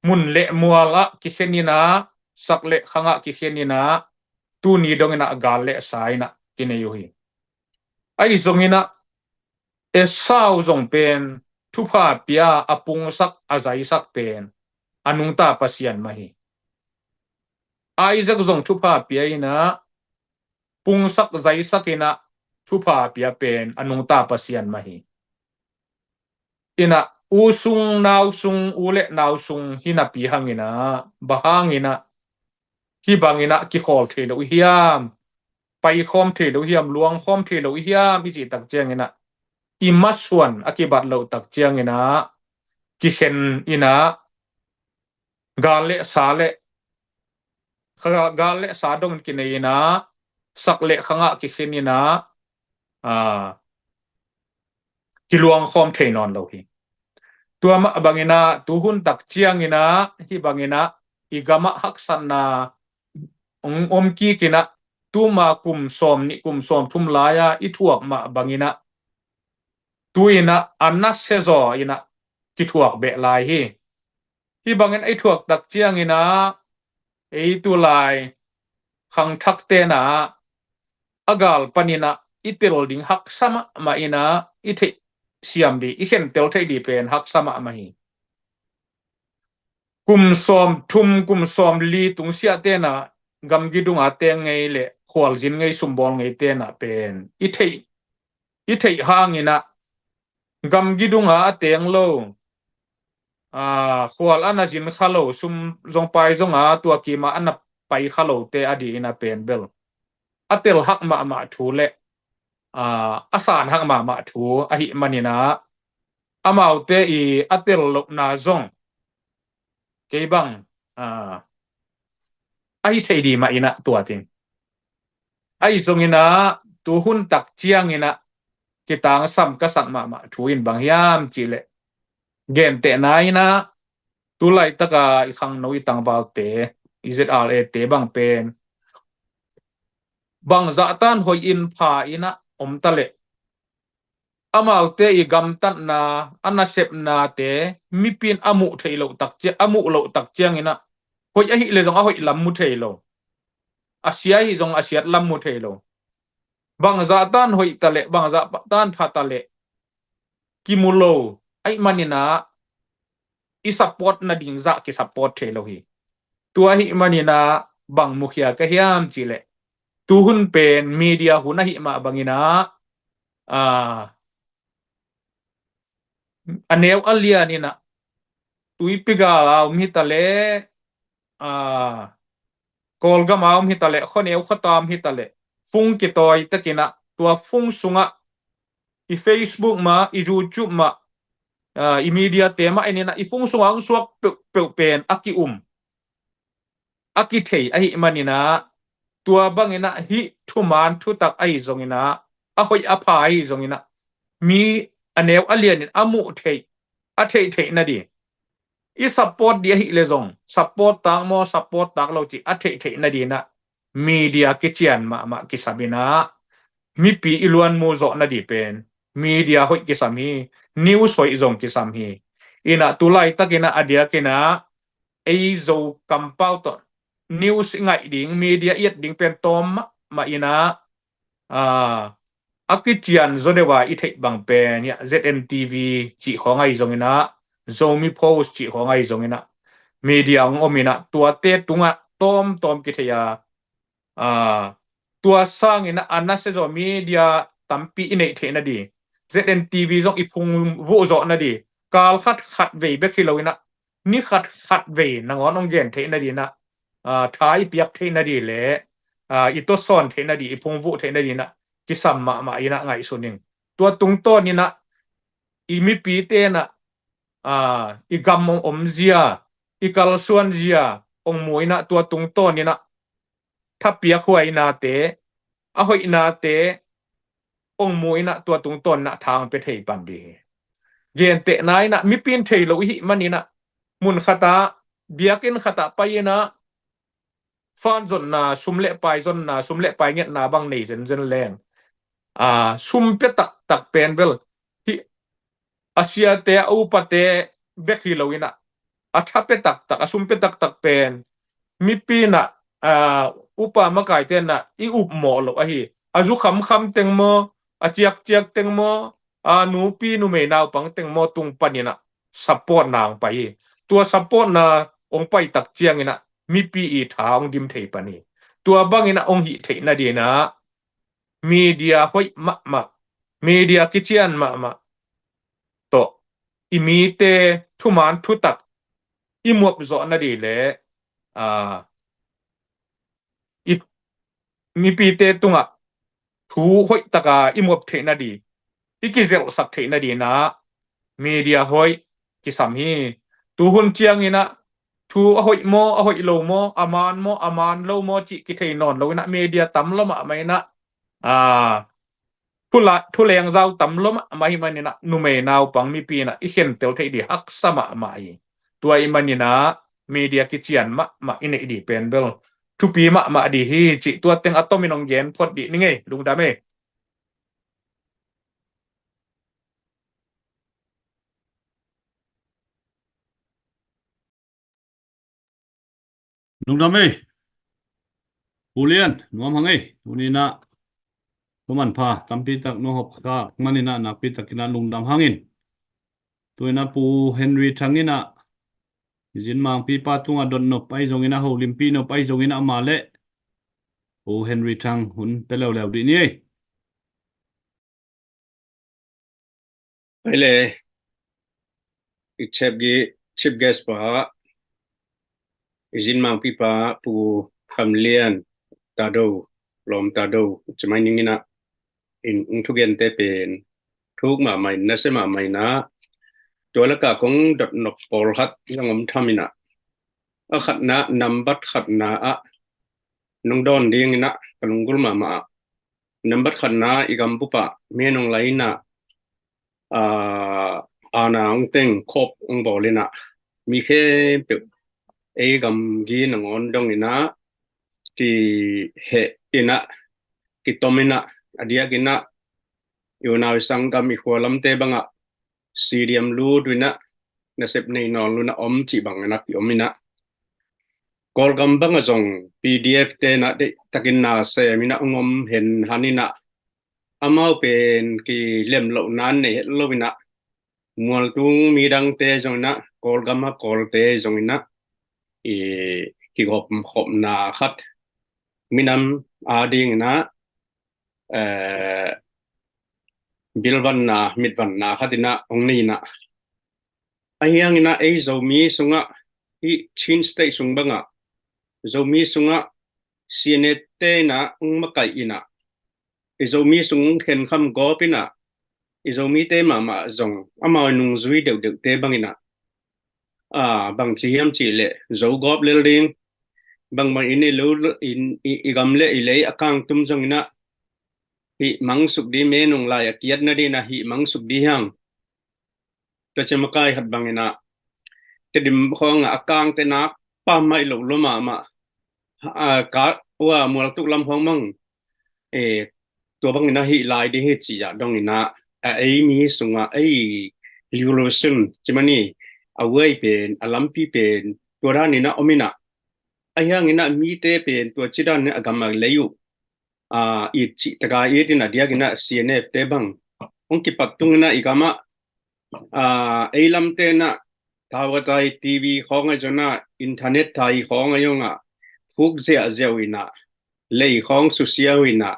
mun le mual ah kikhen in ah, sak le khang ah kikhen in ah, tuni dongin ah gal le sa in ah kinei uh hi. Ahi zongin ah, Esau zong pen thupha pia, a pungsak a zaisak pen a nungta Pasian mah hi. Isaac zong thupha pia in ah, pungsak zaisak in ah, thupha pia pen a nungta Pasian mah hi. In ah, u sung nau sung, u le nau sung hi napi hangin ah, bang hangin ah hih bangin ah kikhawl thei lo i hiam, paikhawm thei lo i hiam, luangkhawm thei lo i hiam i cih tak ciangin ah, i masuan a kibat loh tak ciangin ah, kikhen in ah, gal le sa le, kha-, gal le sa dongin kinei in ah, sak le khang ah kikhen in ah, a, kiluangkhawm thei nawn lo hi. Tua mah bangin ah, tuhun tak ciangin ah, hih bangin ah, i gam ah haksatna hong om kik in ah, tuma kum sawm nih kum sawm thum lai-a i thuak mah bangin ah, tu-in ah a nasia zaw in ah kithuak beh lai hi. Hih bangin i thuak tak ciangin ah, ei tulai khangthak ten ah, a gal panin ah i tel ding haksa mahmah in ah, i theih siam ding, i khentel theih ding pen haksa mahmah hi. Kum sawm thum, kum sawm li tungsiah ten ah, gamgi dung a teng ngei le khualzin ngei, sumbawl ngei ten ah pen i theih, i theih hangin ah, gamgi dung a a teng lo, a, khual a na zin kha lo, sum zong pai zong a tua kim a a na pai kha lote a dingin a pen bel a tel hak mahmah thu le, a, a san hak mahmah thu ahih manin ah, amaute i a tel lohna zong kei bang, a, ahi thei ding mah in ah tua ding. Ahi zongin ah, tuhun tak ciangin ah kitangsam ka sak mahmah thu in bang hiam cih leh, gentehna in ah, tu laitak a i khangno, i tangvalte, i Z R A te bang pen, bangzah tan hoih in pha in ah om ta leh, amaute i gamtatna, a nasepnate mipi in a muh theih loh tak ciang, a muh loh tak ciangin ah, hoih ahih leh zong a hoih lam mu thei lo, a sia ahih zong a siat lam mu thei lo. Bangzah tan hoih ta leh, bangzah tan pha ta leh, kimu lo ahih manin ah, i support nading zah kisupport thei lo hi. Tua ahih manin ah, bang mukhia ka hiam cih leh, tuhun pen media hun ahih mah bangin ah, a, a neu a lian in ah, Tuipigal a om hi ta leh, a, Kawlgam a om hi ta leh, khuaneu khuata om hi ta leh, fung kitawi takin ah, tua fung sungah, i Facebook mah, i YouTube mah, a, i media te mah en in ah, i fung sungah hong suak peuhpeuh pen a ki-um, a kithei ahih manin ah, Tua bangin ah hih thuman thutak ahi zongin ah, a hoih a pha ahi zongin ah, mi a neu a lianin a muh theih, a theih theih nading, i support ding ahih leh zong, support tak maw, support tak lo cih a theih theih nading ah, media kician mahmah kisam in ah, mipi i luan mu zawh nading pen media hoih kisam hi. News hoih zong kisam hi. In ah tu laitakin ah, a diakin ah ei Zo kampau tawh news i ngaih ding, media i et ding pen tawm mahmah in ah, a, a kician zaw deuh a i theih bang pen, ya, Z N T V cih khawng ahi zongin ah, Zomi Post cih khawng ahi zongin ah, media hong om in ah, tuate tungah tawmtawm kithei a, a, tua sangin ah a nasia zaw media tampi i neih theih nading, Z N T V zong i phungvuh zawh nading, kal khat khat vei bek hi lo in ah, ni khat khat vei nangawn hong gen theih nading ah, a, tha i piak theih nading leh, a, i tawsawn theih nading, i phungvuh theih nading ah kisam mahmah in ah ngaihsun ing. Tua tungtawn in ah i mipite in ah, a, i gam hong omzia, i kalsuanzia hong mu in ah, tua tungtawn in ah thapiak huainate, a hoihnate hong mu in ah, tua tungtawn in ah tha hong pia thei pan ding hi. Gentehna in ah, mipi in thei lo i hih manin ah, mun khat ah, biakinn khat ah pai in ah, fan zonna, sum le pai zonna, sum le pai ngetna bang nei zenzen leng, a, sum pia taktak pen bel, hih a siate, a upate bek hi lo in ah, a tha pia taktak, a sum pia taktak pen mipi in ah, a, upa makaite in ah i upmawh loh ahi. A zu khamkham teng maw, a ciakciak teng maw, a, nupi numei naupang teng maw tung panin ah support na hong pai hi. Tua support na hong pai tak ciangin ah mipi i tha hong dim thei pan hi. Tua bangin ah hong hih theih nading ah, media hoih mahmah, media kician mahmah tawh i mite thuman thutak i muap zawh nading leh, a, i mipite tungah thu hoih taka i muap theih nading, i kizelhsak theih nading ah media hoih kisam hi. Tuhun ciangin ah thu a hoih maw, a hoih lo maw, a man maw, a man lo maw cih kithei nawn lo in ah, media tam lua mahmah in ah, a, thula-, thuleng zau tam lua mahmah hi manin ah, numei naupang mipi in ah i khentel theih ding haksa mahmah hi. Tua ahih manin ah media kician mahmah i neih ding pen bel thupi mahmah ding hi cih tua teng a tomin hong gen phot ding ning ei. Lungdam ei. Lungdam ei. Pu Lian, nuam hang ei. Tuni in ah, tua manpha tampi tak nong hopkhak manin ah, nakpi takin ah lungdam hang in. Tu in ah Pu Henry Thang in ah, i Zinmangpipa tungah dot nop ahi zongin ah, holimpi nop ahi zongin ah, amah leh Pu Henry Thang hun pia leuleu dih ni ei. Ei le, i chief gu-, chief guest pa, i Zinmangpipa Pu Kham Lian Tado, Lawm Tado, ci mai ning in ah, in, in thugente pen thuk mahmah in, nasia mahmah in ah, tua lak ah kong dot nop pawlkhat zong om tham in ah, a khatna, nambat khatna ah nong dawn ding in ah ka lunggulh mahmah ah, nambat khatna, i gam bup ah mi nong lai in ah, a, aana hong teng, coup hong bawl in ah, mi khempeuh ei gamgi nangawn dong in ah, kiheh in ah, kitom in ah, a diakin ah i unau i sanggam, i khua lamte bangah stadium lut uh in ah, nasep nei nawn lo in ah om cih bang in ah kiom in ah, Kawlgam bangah zong P D F te in ah deihtakin na sem in ah hong om hen han in ah, amau pen kilem lohna nei het lo in ah, mualtung midangte zong in ah, Kawlgam a Kawlte zong in ah, i kigawm khopna khat, minam ading in ah, eh, bilvanna, mitvanna khat in ah hong nei in ah, ahi hangin ah ei Zomi sungah, hih Chin State sung bangah, Zomi sungah C N A te in ah hong makaih in ah, i Zomi sung khenkham gawp in ah, i Zomite mahmah zong amau nungzui deuhdeuhte bang in ah, a, bangci hiam cih leh Zo gawp lel ding, Bangbang in i lo, in, i, i gam le i lei a kangtum zong in ah hih mangsuk di, me nung lai a kiatna di in ah hih mangsuk di hang. Tua ciang makai khat bang in ah Tedim khawng ah a kangte nak pammaih loh lua mahmah. A, ka ua mualtuk lam khawng bang, eh, tua bang in ah hih lai di hi ci-ah dong in ah, a, ei mi sungah ei revolution ci mani, a uai pen, a lampi pen tua dan in ah om in ah, a hiang in ah mite pen tua ci dan in ah a gam a lei uh, a, it cih taka it in ah diak in ah C N F te bang hong kipat tung in ah i gam ah, a, ei lamte in ah tawtai, T V khawng a zong ah, internet tai khawng a zong ah phuk ziahziah uh in ah, lei khawng susia uh in ah,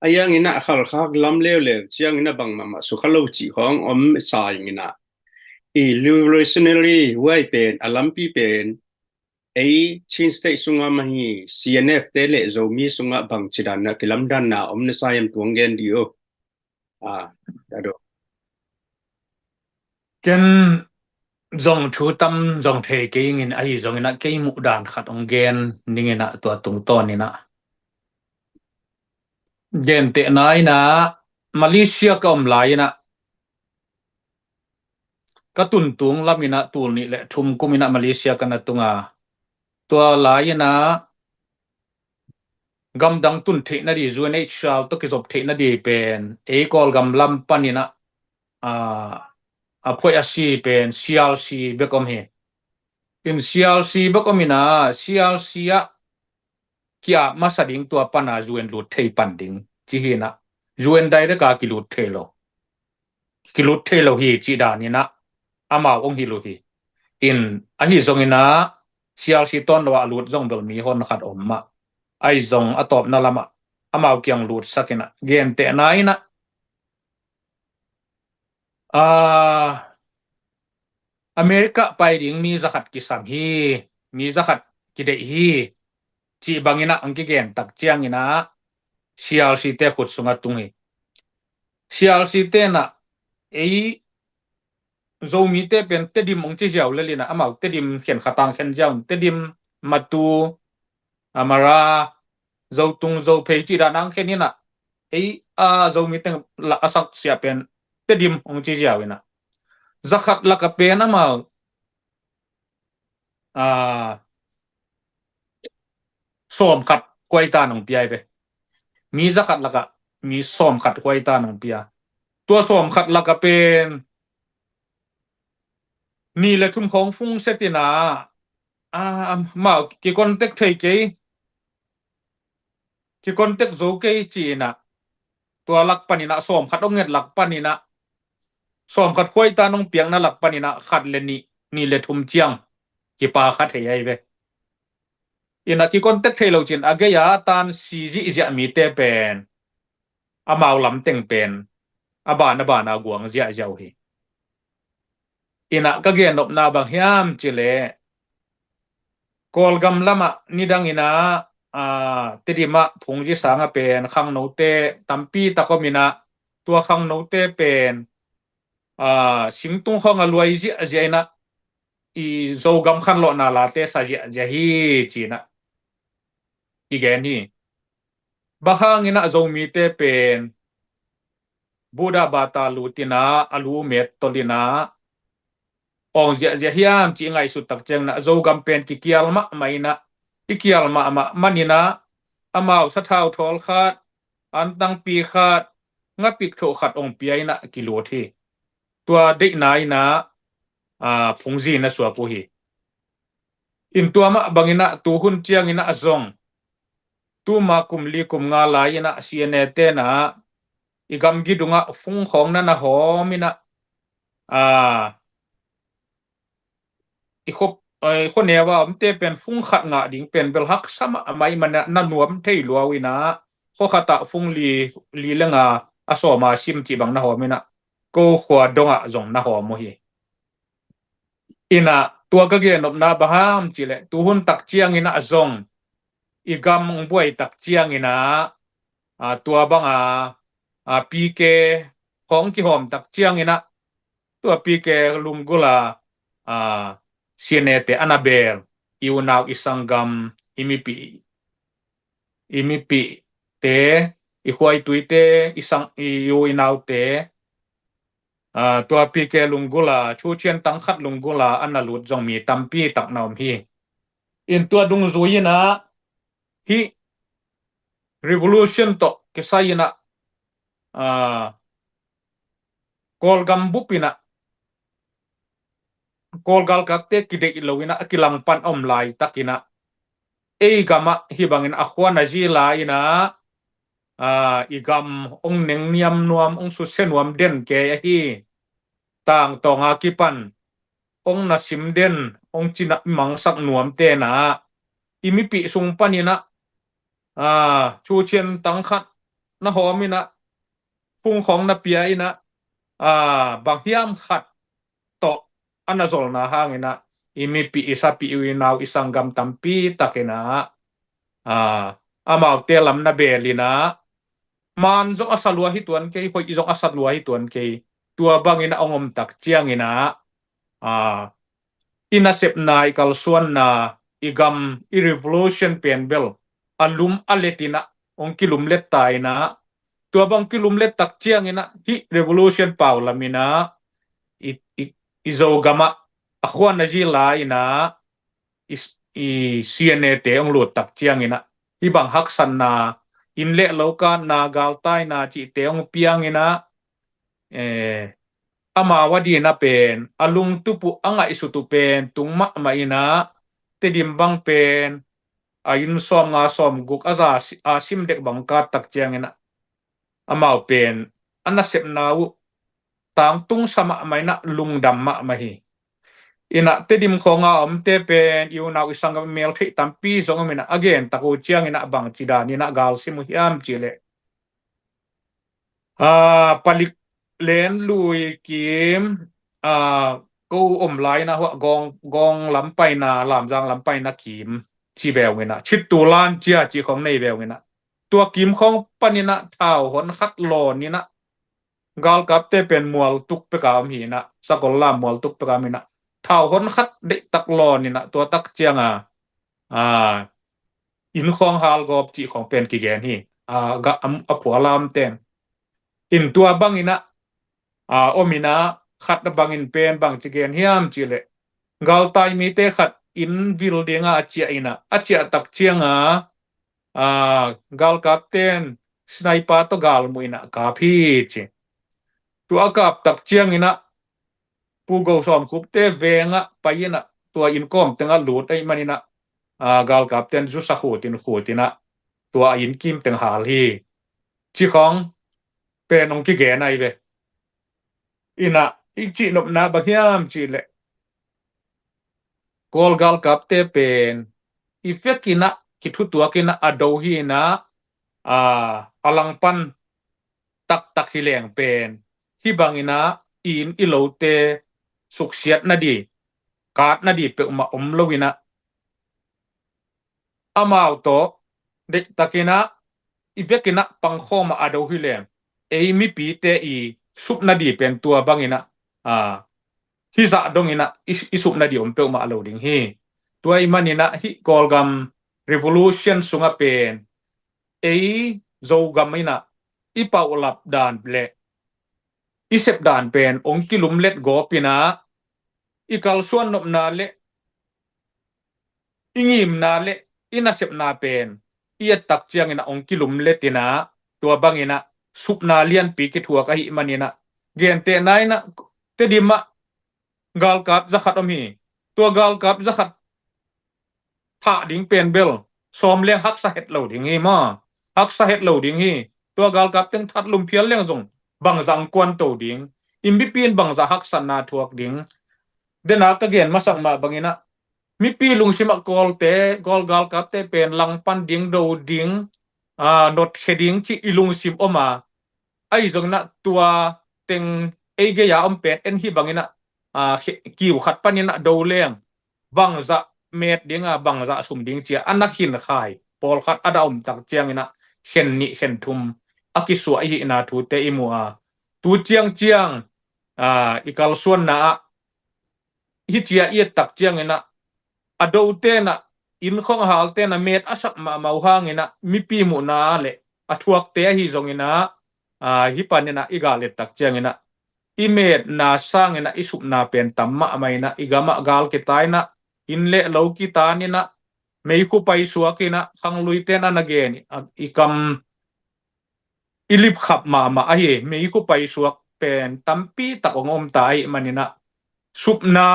a hiang in ah a khalkhak lam leuleu ciang in ah bang mahmah sukha lo cih khawng om sa ing in ah, i revolutionary uai pen, a lampi pen ei Chin State sungah mah hi, C N F te le Zomi sungah bang ci dan in ah kilamdanna om na sa hiam, tua hong gen di uh. A, tua do. Ken zong thu tam zong thei kei ing in, ahi zong in ah kei muh dan khat hong gen ning in ah tua tungtawn in ah. Gentehna in ah Malaysia ka om lai in ah, ka tun tung lam in ah tul nih le thum kum in ah Malaysia ka na tung a, tua lai in ah gamdang tun theihna di, U N H R tawh kizop theihna di pen ei Kawlgam lam pan in ah, a, a phoih a si pen C R C bek om hi. In C R C bek om in ah, C R C ah ki-ap masa ding, tua pan a U N lut thei pan ding ci hi in ah, U N direct a kilut thei lo, kilut thei lo hi cih dan in ah amau hong hilh uh hi. In ahi zong in ah C R C tawn lo ah a lut zong bel mihon khat om mah. Ahi zong a tawpna lam ah amau kiang lutsak in ah, gentehna in ah, a, America pai ding mi zakhat kisam hi, mi zakhat kideih hi, cih bang in ah hong kigen tak ciang in ah C R C te khut sungah tung hi. C R C te in ah ei Zomite pen Tedim hong ci ziau lel in ah, amau Tedim khen khat ang khen ziau, Tedim, Matu, a, Mara, Zotung, Zophei cih dan ang khen in ah, ei, a, Zomi teng lak a sak sia pen Tedim hong ci ziau in ah, zakhat lak a pen amau, a, sawmkhat khuaitan hong pia hi ve. Mi zakhat lak ah mi sawmkhat khuaitan hong pia. Tua sawmkhat lak a pen nih le thum khawng fung set in ah, a, amau kicontact thei kei, kicontact zo kei ci in ah, tua lak pan in ah sawmkhat hong nget lak pan in ah, sawmkhat khuaitan hong piakna lak pan in ah khat le nih, nih le thum ciang kipa kha thei ahi ve. In ah kicontact thei lo cin a gei a tan si zihziah mite pen amau lam teng pen a ban a ban a guang ziahziah uh hi. In ah ka gen nopna bang hiam cih leh, Kawlgam lam ah nidang in ah, a, Tedim ah Phungzi sang ah pen khangnote tampi tak om in ah, tua khangnote pen, a, singtung khawng a luai ziahziah in ah, i Zogam khanlawhna late sa ziahziah hi ci in ah kigen hi. Bang hang in ah Zomite pen Buddha bata lut in ah, a lu met tol in ah awng ziahziah hiam cih i ngaihsut tak ciang in ah, Zogam pen kikial mahmah in ah, i kial mahmah man in ah, amau sathau thawl khat, antangpi khat, ngapik thoh khat hong pia in ah kilut hi. Tua deihna in ah, a, Phungzi na suak uh hi. In tua mah bang in ah tuhun ciang in ah zong, tuma kum li kum nga lai in ah C N A te in ah i gamgi dung ah fung khawng na na hawm in ah, a, i khop, a, i khuaneu a omte pen fung khat ngah ding pen bel haksa mahmah ahih man ah na nuam thei lua uh in ah, khua khat ah fung li, li le nga, a sawm a sim cih bang na hawm in ah, ko khua dong ah zong na hawm uh hi. In ah tua ka gen nopna bang hiam cih leh, tuhun tak ciang in ah zong i gam hong buai tak ciang in ah, a, tua bang a, a, P K khawng kihawm tak ciang in ah, tua P K lunggulh a, a, C N A te a na bel, i unau i sanggam, i mipih, i mipihte, i khuaituite, i sang, i u i naute, aa, tua P K lunggul a, Chuchian tang khat lunggul a, a na lut zong mi tampi tak na om hi. In tua dungzui in ah, hih revolution tawh kisai in ah, aa, Kawlgam bup in ah, Kawl galkapte kideih lo in ah, a kilangpan a om laitak in ah, ei gam ah hih bangin a khua na zila in ah, aa, i gam hong nengniam nuam, hong susia nuam den kei ahi, tangtawng a kipan hong na sim den, hong ci na mangsak nuamte in ah, i mipih sung pan in ah, aa, Chuchian tang khat na hawm in ah, phung khawng na pia in ah, aa, bang hiam khat tawh a na zolna hang in ah, i mipih, i sapih, u i nau, i sanggam tampi tak in ah, aa, amaute lam na beel in ah, man zong a sa lua hi tuan kei, hoih zong a sa lua hi tuan kei, tua bang in ah hong om tak ciang in ah, aa, i nasepna, i kalsuanna, i gam, i revolution pen bel a lum a let in ah hong kilumlet ta in ah, tua bang kilumlet tak ciang in ah, hih revolution pau lam in ah, i, i, i Zogam ah a khua na zila in ah, i, i C N A te hong lut tak ciang in ah, hih bang haksatna, inn le lo katna, galtaina cihte hong piang in ah, eh, amau a ding ah pen, a lungtup uh, a ngaihsut uh pen tung mahmah in ah, Tedim bang pen a inn sawmnga sawmguk a za si-, a sim dek bang kat tak ciang in ah, amau pen a nasepna uh tangtung sa mahmah in ah, lungdam mahmah hi. In ah Tedim khawng a omte pen, i u nau, i sanggam, mel theih tampi zong om in ah, a gen tak uh ciang in ah bangci dan in ah gal sim uh hiam cih leh, aa, Palik Len Lui Kim, aa, ko om lai in ah, hua Gawng, Gawng lam paina, Lamzang lam paina kim ci ve ung in ah, Chittulan cia ci khawng nei ve ung in ah, tua kim khawng pan in ah thau hon khat lawn in ah, galkapte pen mual tuk pek a om hi in ah, sakol lam mual tuk pek a om in ah, thau hon khat deih tak lawn in ah, tua tak ciang a, aa, inn khawng hal gawp cih khawng pen kigen hi. Aa, ga, am, a khua lam ten. In tua bang in ah, aa, om in ah, khat a bang in pen bangci gen hiam cih leh, galtai mite khat inn vil ding a a ciah in ah, a ciah tak ciang a, aa, galkapten sniper tawh gal muh in ah kap hi ci. Tua a kap tak ciang in ah, Pu Go Sawm Khup te veng ah pai in ah, tua inn kawm teng ah lut ahih man in ah, aa, galkapten zusa khut in, khut in ah, tua a inn kim teng hal hi ci khawng pen hong kigen ahi ve. In ah, i cihnopna bang hiam cih leh, Kawl galkapte pen i vek in ah kithutuak in ah a do hi in ah, aa, a langpan taktak hi leng pen, hih bang in ah i inn i lote suksiat nading, kat nading peuhmah om lo in ah, amau tawh deihtak in ah, i vek in ah pangkhawm ah a do hi leng, ei mipite i sup nading pen tua bang in ah, aa, hih zah dong in ah i, i sup nading om peuhmah lo ding hi. Tua ahih man in ah hih Kawlgam revolution sung ah pen, ei Zogam in ah i paulap dan le i sep dan pen hong kilumlet gawp in ah, i kalsuan nopna le i ngimna le i nasepna pen i et tak ciang in ah hong kilumlet in ah, tua bang in ah supna lianpi kithuak ahih man in ah, gentehna in ah, Tedim ah galkap za khat om hi. Tua galkap za khat thah ding pen bel sawm leng haksa het lo ding hi maw. Haksa het lo ding hi. Tua galkap teng that lum phial leng zong bangzah kuanto ding, i mipi in bangzah haksatna thuak ding. Dena ka gen masak mah bang in ah, mipi lungsim ah Kawlte, Kawl galkapte pen langpan ding, do ding, aa, notkhia ding cih i lungsim om a, ahi zong in ah tua teng ei gei a om pen en hih bang in ah, aa, khi-, kiu khat pan in ah do leng bangzah met ding a, bangzah sum ding ci a, a na khin khai pawlkhat a da om tak ciang in ah, khen nih khen thum a kisuah i hihna thute i mu a, tu ciang ciang, aa, i kalsuanna ah hih ci a i et tak ciang in ah, a dote in ah inn khong a halte na met a sak mahmah uh hangin ah mipi muhna le a thuakte ahi zongin ah, aa, hih panin ah i gal et tak ciangin ah i metna sangin ah i supna pen tam mahmah in ah i gam ah gal kitai in ah inn le lo kitan in ah meikhu paisuak in ah khangluite in ah na gen i kam i lipkhap mahmah ahi. Meikhu paisuak pen tampi tak hong om ta ahih manin ah supna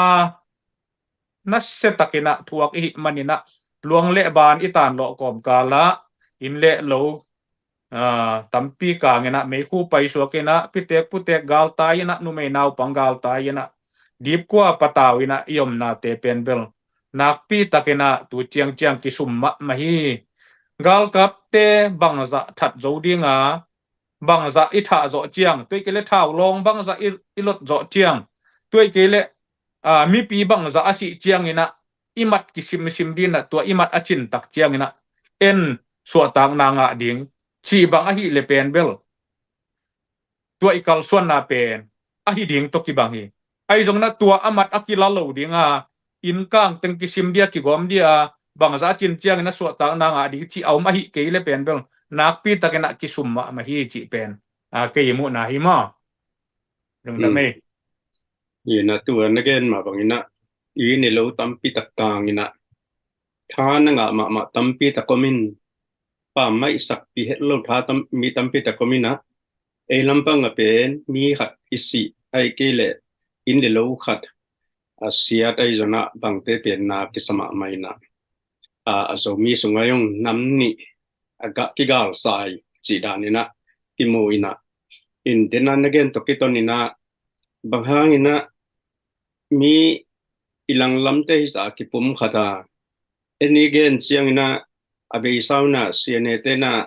nasia takin ah thuak i hih manin ah luang le ban i tan lawh kawmkal ah inn le lo, aa, tampi kang in ah meikhu paisuak in ah pitek putek galtai in ah numei naupang galtai in ah dipkua patau in ah i omnate pen bel nakpi takin ah tu ciangciang kisum mahmah hi. Galkapte bangzah that zo ding a, bangzah i thah zawh ciang, tua ahih kei leh thau lawng bangzah i, i lot zawh ciang, tua ahih kei leh, aa, mipi bangzah a sih ciangin ah i mat kisimsim ding in ah tua i mat a cin tak ciangin ah en suahtakna ngah ding cih bang ahih leh pen bel tua i kalsuanna pen ahi ding tawh kibang hi. Ahi zongin ah tua a mat a kila lo ding a, inn kang teng kisim dia kigawm dia, bangzah a cin ciangin ah suahtakna ngah ding cih a om ahih kei leh pen bel nakpi takin ah kisum mahmah hi cih pen, aa, kei i muhna hi maw. Lungdam ei. Hi na, tua na gen mah bangin ah inn le lo tampi tak kang in ah tha na ngah mahmah tampi tak om in, pammaih sakpih het lo tha tam, mi tampi tak om in ah ei lampang a pen mi khat i sih ahih kei leh inn le lo khat a siat ahi zongin ah bangte pen na kisa mahmah in ah, a, a Zomi sungah zong nam nih a gah kigalsai cih dan in ah kimu in ah, in den a na gen tawh kiton in ah bang hangin ah mi i langlamte hi zah a kipum khat a, en i gen ciangin ah a beisa un ah C N A te in ah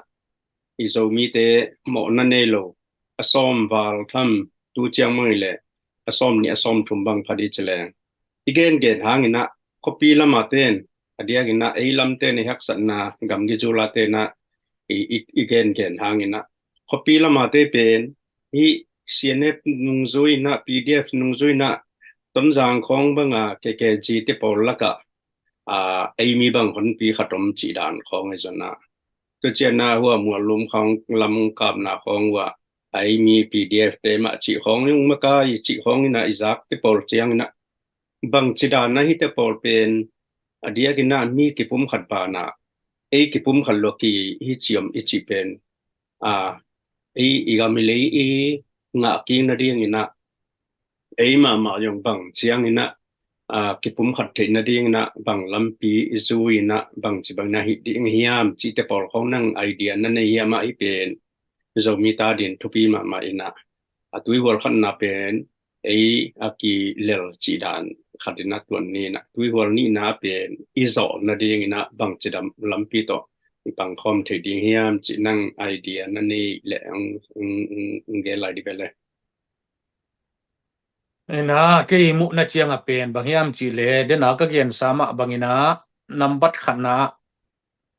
i Zomite mawhna nei lo, a sawm val tham, tu ciang mang i leh a sawm nih a sawm thum bang pha ding ci leng i gengen hangin ah khuapi lam a ten, a diakin ah ei lamte in i haksatna gamgi zul a ten ah i, i, i gengen hangin ah khuapi lam a te pen hih C N F nungzui in ah, P D F nungzui in ah, Tonzang khawng bang a K K G te pawl lakah, aa, ei mi bang honpi khat om cih dan khawng ahi zongin ah, tua ciang a hua Muallum khawng lam kapna khawng uh ah ei mi P D F te mah cih khawng, yung makai cih khawng in ah i zak te pawl ciangin ah bangci dan a hih te pawl pen a diakin ah mi kipum khat ban ah ei kipum khat lo ki hi ci om i cih pen, aa, ei i gam i lei i ngah kik nadingin ah ei mahmah zong bang ciangin ah, aa, kipum khat theih nadingin ah bang lampi i zui in ah bangci bangin ah hih ding hiam cih te pawl khawng nang idea na nei hiam ah hih pen Zomi ta dingin thupi mahmah in ah, a tuihual khatna pen ei a kilel cih dan khat in ah tuan ni in ah, tuihual nihna pen i zawh nadingin ah bangci dan lampi tawh i pangkhawm thei ding hiam cih nang idea na nei leh hong, hong, hong, hong gen lai dih ve le. Ina, kei muhna ciang a pen bang hiam cih leh, den a ka gensa mah bangin ah nambat khatna ah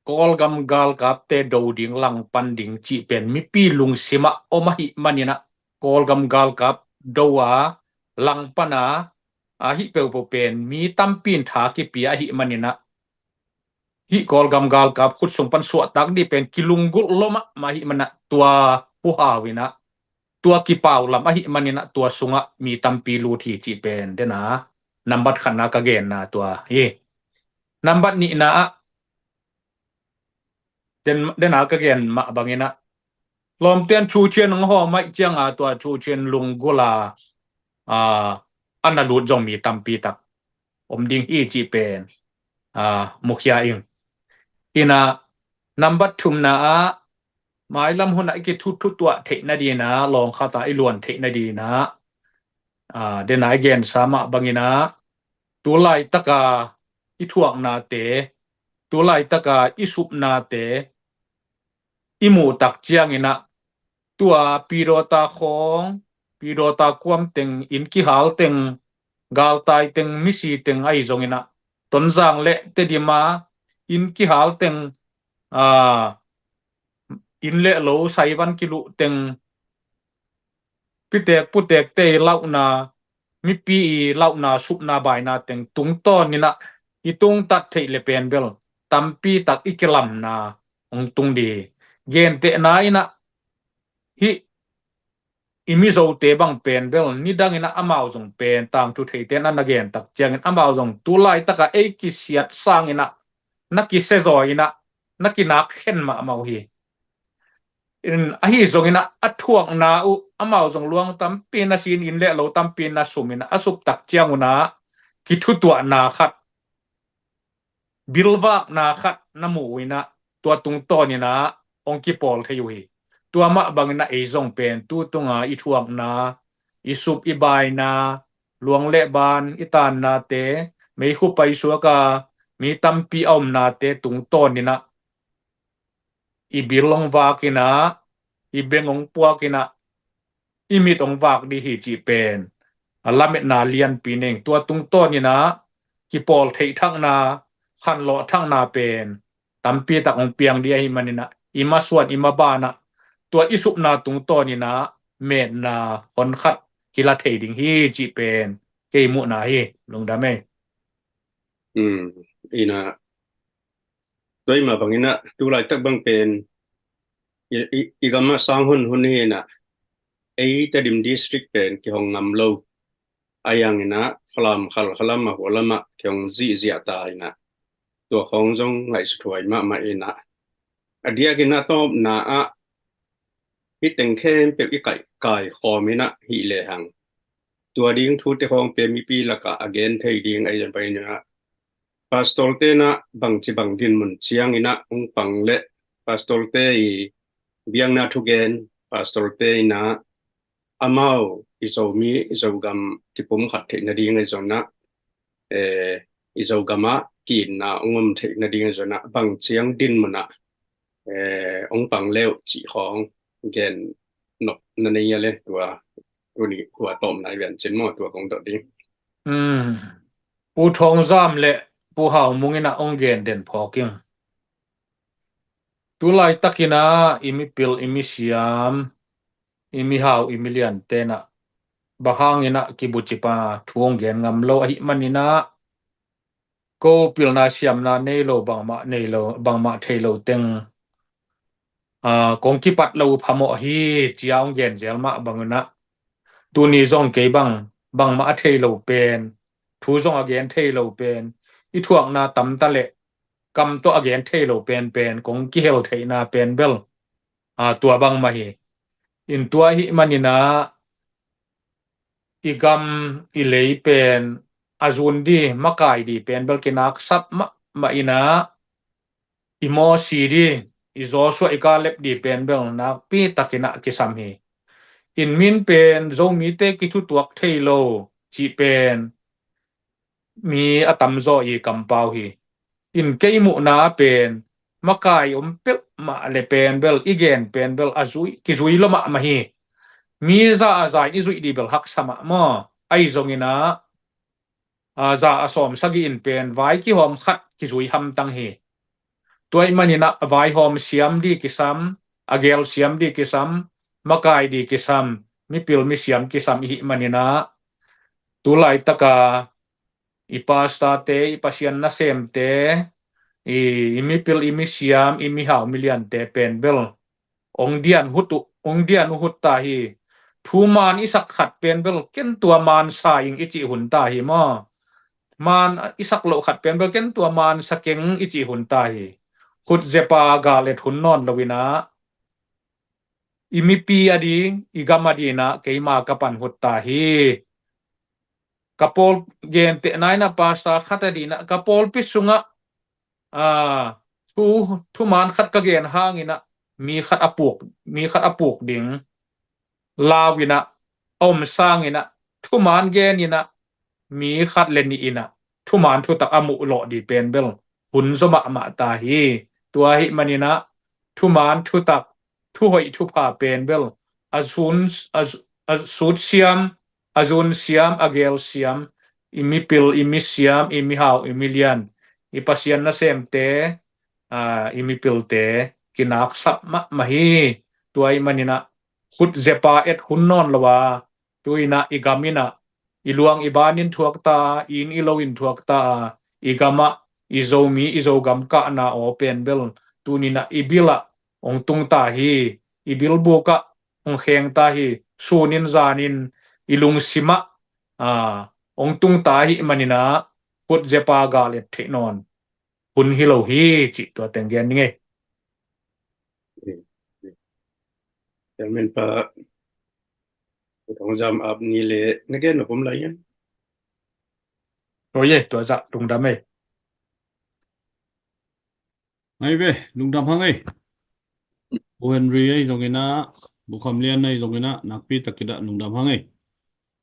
Kawlgam galkapte do ding, langpan ding cih pen mipi lungsim ah om ahih manin ah Kawlgam galkap do a, langpan a, a hih peuhpeuh pen mi tampi in tha kipia ahih manin ah hih Kawlgam galkap khut sung pan suahtak ding pen kilunggulh lua mahmah ahih manin ah tua huhau in ah, tua kipau lam ahih manin ah tua sungah mi tampi lut hi cih pen den a nambat khatna ka genna tua hi. Nambat nihna ah den, den a ka gen mah bangin ah lawmte'n thu ciang hong hawm ahih ciang a tua thu ciang lunggulh a, aa, a na lut zong mi tampi tak om ding hi cih pen, aa, mukhia ing. Ina, nambat thumna ah mailam hun ah i kithutuah theih nadingin ah, lawng khat ah i luan theih nadingin ah, aa, den a i gensa mah bangin ah tu laitak a i thuaknate, tu laitak a i supnate i muh tak ciangin ah tua pidawta khawng, pidawta kuam teng, inn kihal teng, galtai teng, misi teng ahi zongin ah Tonzang le Tedim a inn kihal teng, aa, inn le lo saivan kiluh teng, pitek putekte i lauhna, mipi i lauhna, supna baina teng tungtawn in ah i tungtat theih le pen bel tampi tak i kilamna hong tung dih hi. Gentehna in ah hih i Mizote bang pen bel nidang in ah amau zong pen tangthu theite in ah na gen tak ciangin amau zong tu laitak a ei kisiat sangin ah na kisia zaw in ah na kinak khen mahmah uh hi. Ahi zongin ah a thuakna uh amau zong luang tampi na sin, inn le lo tampi na sum in ah a sup tak ciang un ah kithutuahna khat, bilvakna khat na mu uh in ah tua tungtawn in ah hong kipawl thei uh hi. Tua mah bangin ah ei zong pen tu tung a i thuakna, i sup i baina, luang le ban i tannate, meikhu paisuak a mi tampi a omnate tungtawn in ah i bil hong vak in ah, i beng hong puak in ah, i mit hong vak dih hi cih pen a lametna lianpi ning. Tua tungtawn in ah kipawl theih thakna, khanlawh thakna pen tampi tak hong piang dih ahih manin ah i masuan i maban ah tua i supna tungtawn in ah metna hon khat kila thei ding hi cih pen kei muhna hi. Lungdam ei. Ina tua i mah bangin ah tu laitak bang pen i, i, i gam ah sang hunhun hi in ah ei Tedim District pen kihong ngam lo. A yang in ah Falam, Khalkha lam ah, hua lam ah kihong zihziah ta in ah tua khawng zong ngaihsuthuai mahmah in ah a diakin ah tawpna ah hih teng khempeuh i kai, kaikhawm in ah hih lehang tua ding thute khawng pen mipi lakah a gen thei ding ahi zong pai in ah pastorte in ah bangci bang dinmun ciangin ah hong pang le pastorte i biakna thugen, pastorte in ah amau i Zomi i Zogam kipumkhat theih nading ahi zong ah, eh, i Zogam ah ki-itna hong om theih nading ahi zong ah bang ciang dinmun ah eh, hong pang le uh cih khawng gen nop na nei a le tua tuni khua tawpna i vian cin maw tua kong dot ding. Pu Thawng Zam le Pu Hau Mung in ah hong gen den phawk ing. Tu laitak in ah i mipil i misiam, i mihau i miliante in ah bang hangin ah kibucip a thu hong gen ngam lo ahih manin ah ko pilna siamna nei lo, bangmah nei lo, bangmah thei lo teng kong kipat lo phamawh hi cia hong gen zel mah bang un ah tuni zong kei bang bangmah a thei lo pen, thu zong a gen thei lo pen, i thuakna tamta le kam tawh a gen thei lo penpen kong kihel theihna pen bel tua bangmah hi. In tua ahih manin ah i gam i lei pen a zun dih, makai dih pen bel kinaksap mahmah in ah i Mosi dih, i Joshua, i Kaleb dih pen bel nakpi takin ah kisam hi. In min pen Zomite kithutuak thei lo cih pen mi a tamzaw i kampau hi. In kei muhna a pen makai om peuhmah le pen bel i gen pen bel a zui, kizui lo mahmah hi. Mi za a za in i zuih dih bel haksa mah maw? Ahi zongin ah za a sawm sagih in pen vai kihawm khat kizui hamtang hi. Tua ahih manin ah vaihawm siam dih kisam, a gel siam dih kisam, makai dih kisam, mipil misiam kisam i hih manin ah tu laitak a i pastorte, i Pasian nasemte, i, i mipil i misiam, i mihau miliante pen bel ong dian hut uh, ong dian uh hut ta hi. Thuman i sak khat pen bel ken tua man sa ing i cih hun ta hi maw? Man i sak loh khat pen bel ken tua man sa keng i cih hun ta hi. Hut zepa gal et hun nawn lo in ah i mipi a ding, i gam a ding in ah keima ka pan hut ta hi. Ka pawl, gentehna in ah pastor khat a ding in ah ka pawlpi sungah thu, thuman khat ka gen hangin ah mi khat a puk, mi khat a puk ding lau in ah a om sangin ah thuman gen in ah mi khat le nih in ah thuman thutak a muh lawh dih pen bel hun zaw mahmah ta hi. Tua ahih manin ah thuman thutak, thuhoih thupha pen bel a zun, a, a sut siam, a zun siam, a gel siam, i mipil i misiam, i mihau i milian, i Pasian nasemte, i mipilte kinaksap mahmah hi. Tua ahih manin ah hut zepa et hun nawn lo a, tu in ah i gam in ah i luang i ban in thuak ta, i inn i lo in thuak ta a, i gam ah i Zomi, i Zogam kahna aw pen bel tuninah i bilah hong tungta hi, i bilbukah hong khengta hi. Sunin zanin i lungsimah a hong tungta hi maninah khutzepa gal et theih nawn hun hi lo hi, cih tua teng gen ning ei. Chairman pa, Pu Thong Zam ap ni le na gen na pom lai yan. Tua ye, tua zah lungdam ei. Ngai ve, lungdam hang ei. Pu Henry ei zonginah, Pu Kham Lian ei zonginah, nakpi takinah lungdam hang ei.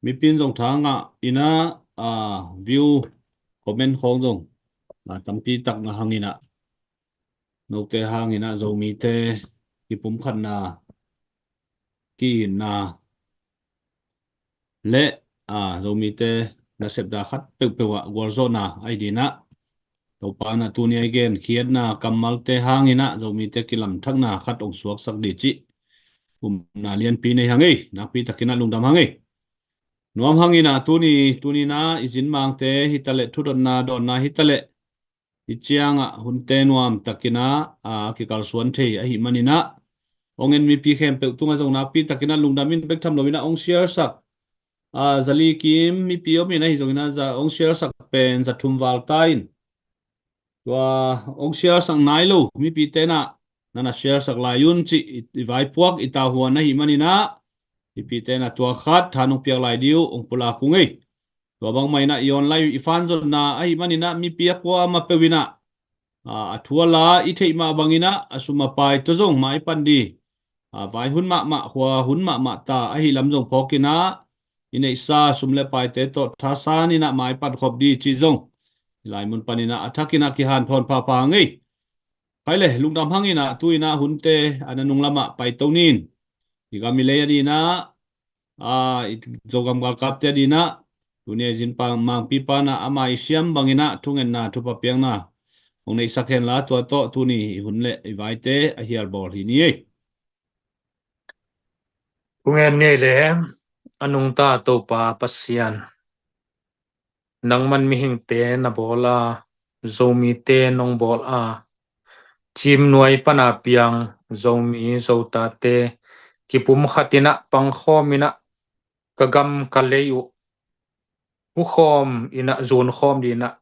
Mipin zong thangah inah, a, view, comment khawng zong a tampi tak na hanginah, note hanginah Zomite kipumkhatna, ki-itna le a Zomite nasepda khat peuhpeuh ah gualzawhna ahi dinah, Topa na tuni a i gen khiatna kammalte hanginah Zomite kilamthakna khat hong suaksak dih cih umna lianpi nei hang ei. Nakpi takinah lungdam hang ei. Nuam hanginah tuni, tunina i zinmangte hitaleh, thudotna dawnna hitaleh, i ciangah hunte nuam takinah a kikalsuan thei ahi maninah, hong en mipi khempeuh tungah zong nakpi takinah lungdam in bek tham loinah hong share sak, a, zali kim mipi om in ahi zonginah za hong share sak pen za thum val ta in. Tua hong share sak nai lo mipi tenah na na share sak lai un cih i, i vaipuak, i tahuan ahi maninah, mipi tenah tua khat tha nong piak lai dih uh hong pulak hung ei. Tua bangmah inah i online i fanzonna ahi maninah mipi a kuamah peuh inah, a, a thu a la i theih mah banginah a sum a pai tawh zong mai pan dih, a, vai hun mahmah, khua hun mahmah ta ahi lam zong phawkinah i neihsa sum le paite tawh thasan inah mai pan khop dih cih zong i lai mun paninah a thakinah kihanthawn phapha hang ei. Khai le, lungdam hanginah tu inah hunte a na nunglamah paito nin. I gam i lei a dinah, a, i Zogam galkapte a dinah, tuni a i zin pa, mangpi panah ama i siam banginah thungetna, thupha piakna hong neihsak henla, tua tawh tuni i hun le i vaite a hialbawl hi ni ei. Thungen ni ei le, a nungta Topa Pasian, nangman mihingte na bawl a, Zomite nong bawl a, cimnuai pana piang Zomi Zotate kipumkhat inah pangkhawm inah ka gam ka lei uh hukhawm inah zunkhawm dinah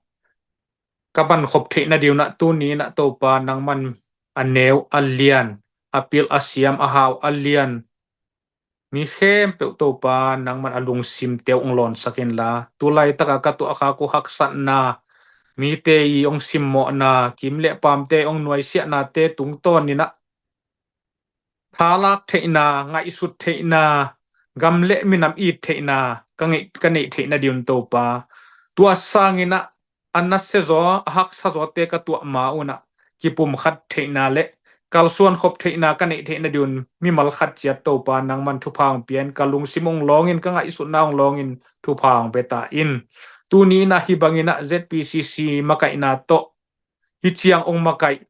ka bankhop theih nadingunah tuni inah Topa nangman a neu a lian, a pilh a siam a hau a lian mi khempeuh Topa nangman a lungsimte uh hong lawnsak inla, tu laitaka ka tuahkhak uh haksatna, mite i hong simmawhna, kim le pamte hong nuaisiahnate tungtawn inah thalak theihna, ngaihsut theihna, gam le minam it theihna ka ngeih, ka neih theih nadingun Topa, tua sanginah a nasia zaw, a haksa zawte ka tuah ma unah kipumkhat theihna le kalsuan khop theihna ka neih theih nadingun mimal khat ciat Topa nangman thupha hong pia in, ka lungsim hong lawngin, ka ngaihsutna hong lawngin thupha hong pia ta in. Tuni inah hih banginah Z P C C makaihna tawh hih ciang hong makaih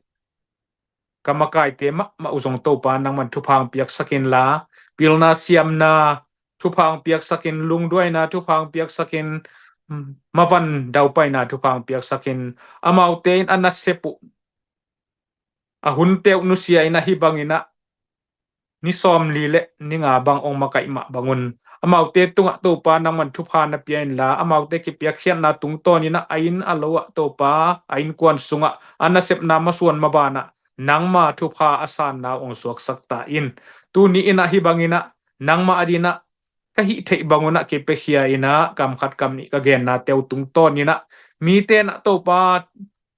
ka makaite mahmah uh zong Topa nangman thupha hong piaksak inla, pilna siamna thupha hong piaksak in, lungduaina thupha hong piaksak in, mavan daupaina thupha hong piaksak in, amaute in a nasep uh a hunte uh nusia inah hih banginah ni sawmli le ni nga bang hong makaih mah bangun amaute tungah Topa nangman thupha na pia inla, amaute kipiakkhiatna tungtawn inah a inn a lo ah Topa, a innkuan sungah a nasepna masuan mabanah nangma thupha a sanna uh hong suaksak ta in. Tuni inah hih banginah nangma a dinah ka hih theih bangunah kipiakhia inah kam khat kam nih ka gennate uh tungtawn inah mite nah Topa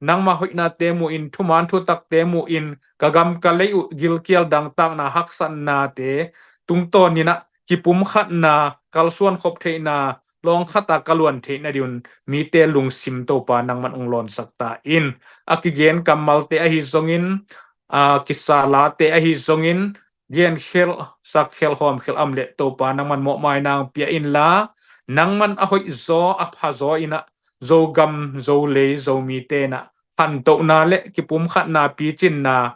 nangma hoihnate mu in, thuman thutakte mu in, ka gam ka lei uh gilkial dangtakna haksatnate tungtawn inah kipumkhatna, kalsuan khop theihna, lawng khata ka luan theih nadingun mite lungsim Topa nangman hong lawnsak ta in. A kigen kammalte ahi zongin, a kisa late ahi zongin, gen khelh, sak khelh, hawm khelh a om leh Topa nangman mawhmaina hong pia inla, nangman a hoihzaw a phazaw inah Zogam, Zolei, Zomite nah khantohna le kipumkhatna, picinna,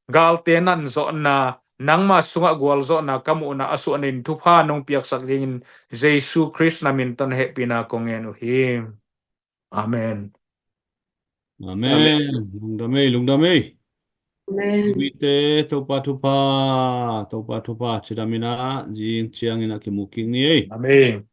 galte nanzawhna, nangma sungah gualzawhna ka muhna a suahna in thupha nong piaksak dingin Jesu Khrist na min tawh na hehpihna kong ngen uh hi. Amen. Amen. Lungdam ei, lungdam ei. Amen. Mite Topa thupha, Topa thupha cidam in ah, zing ciangin ah kimu kik ni ei. Amen.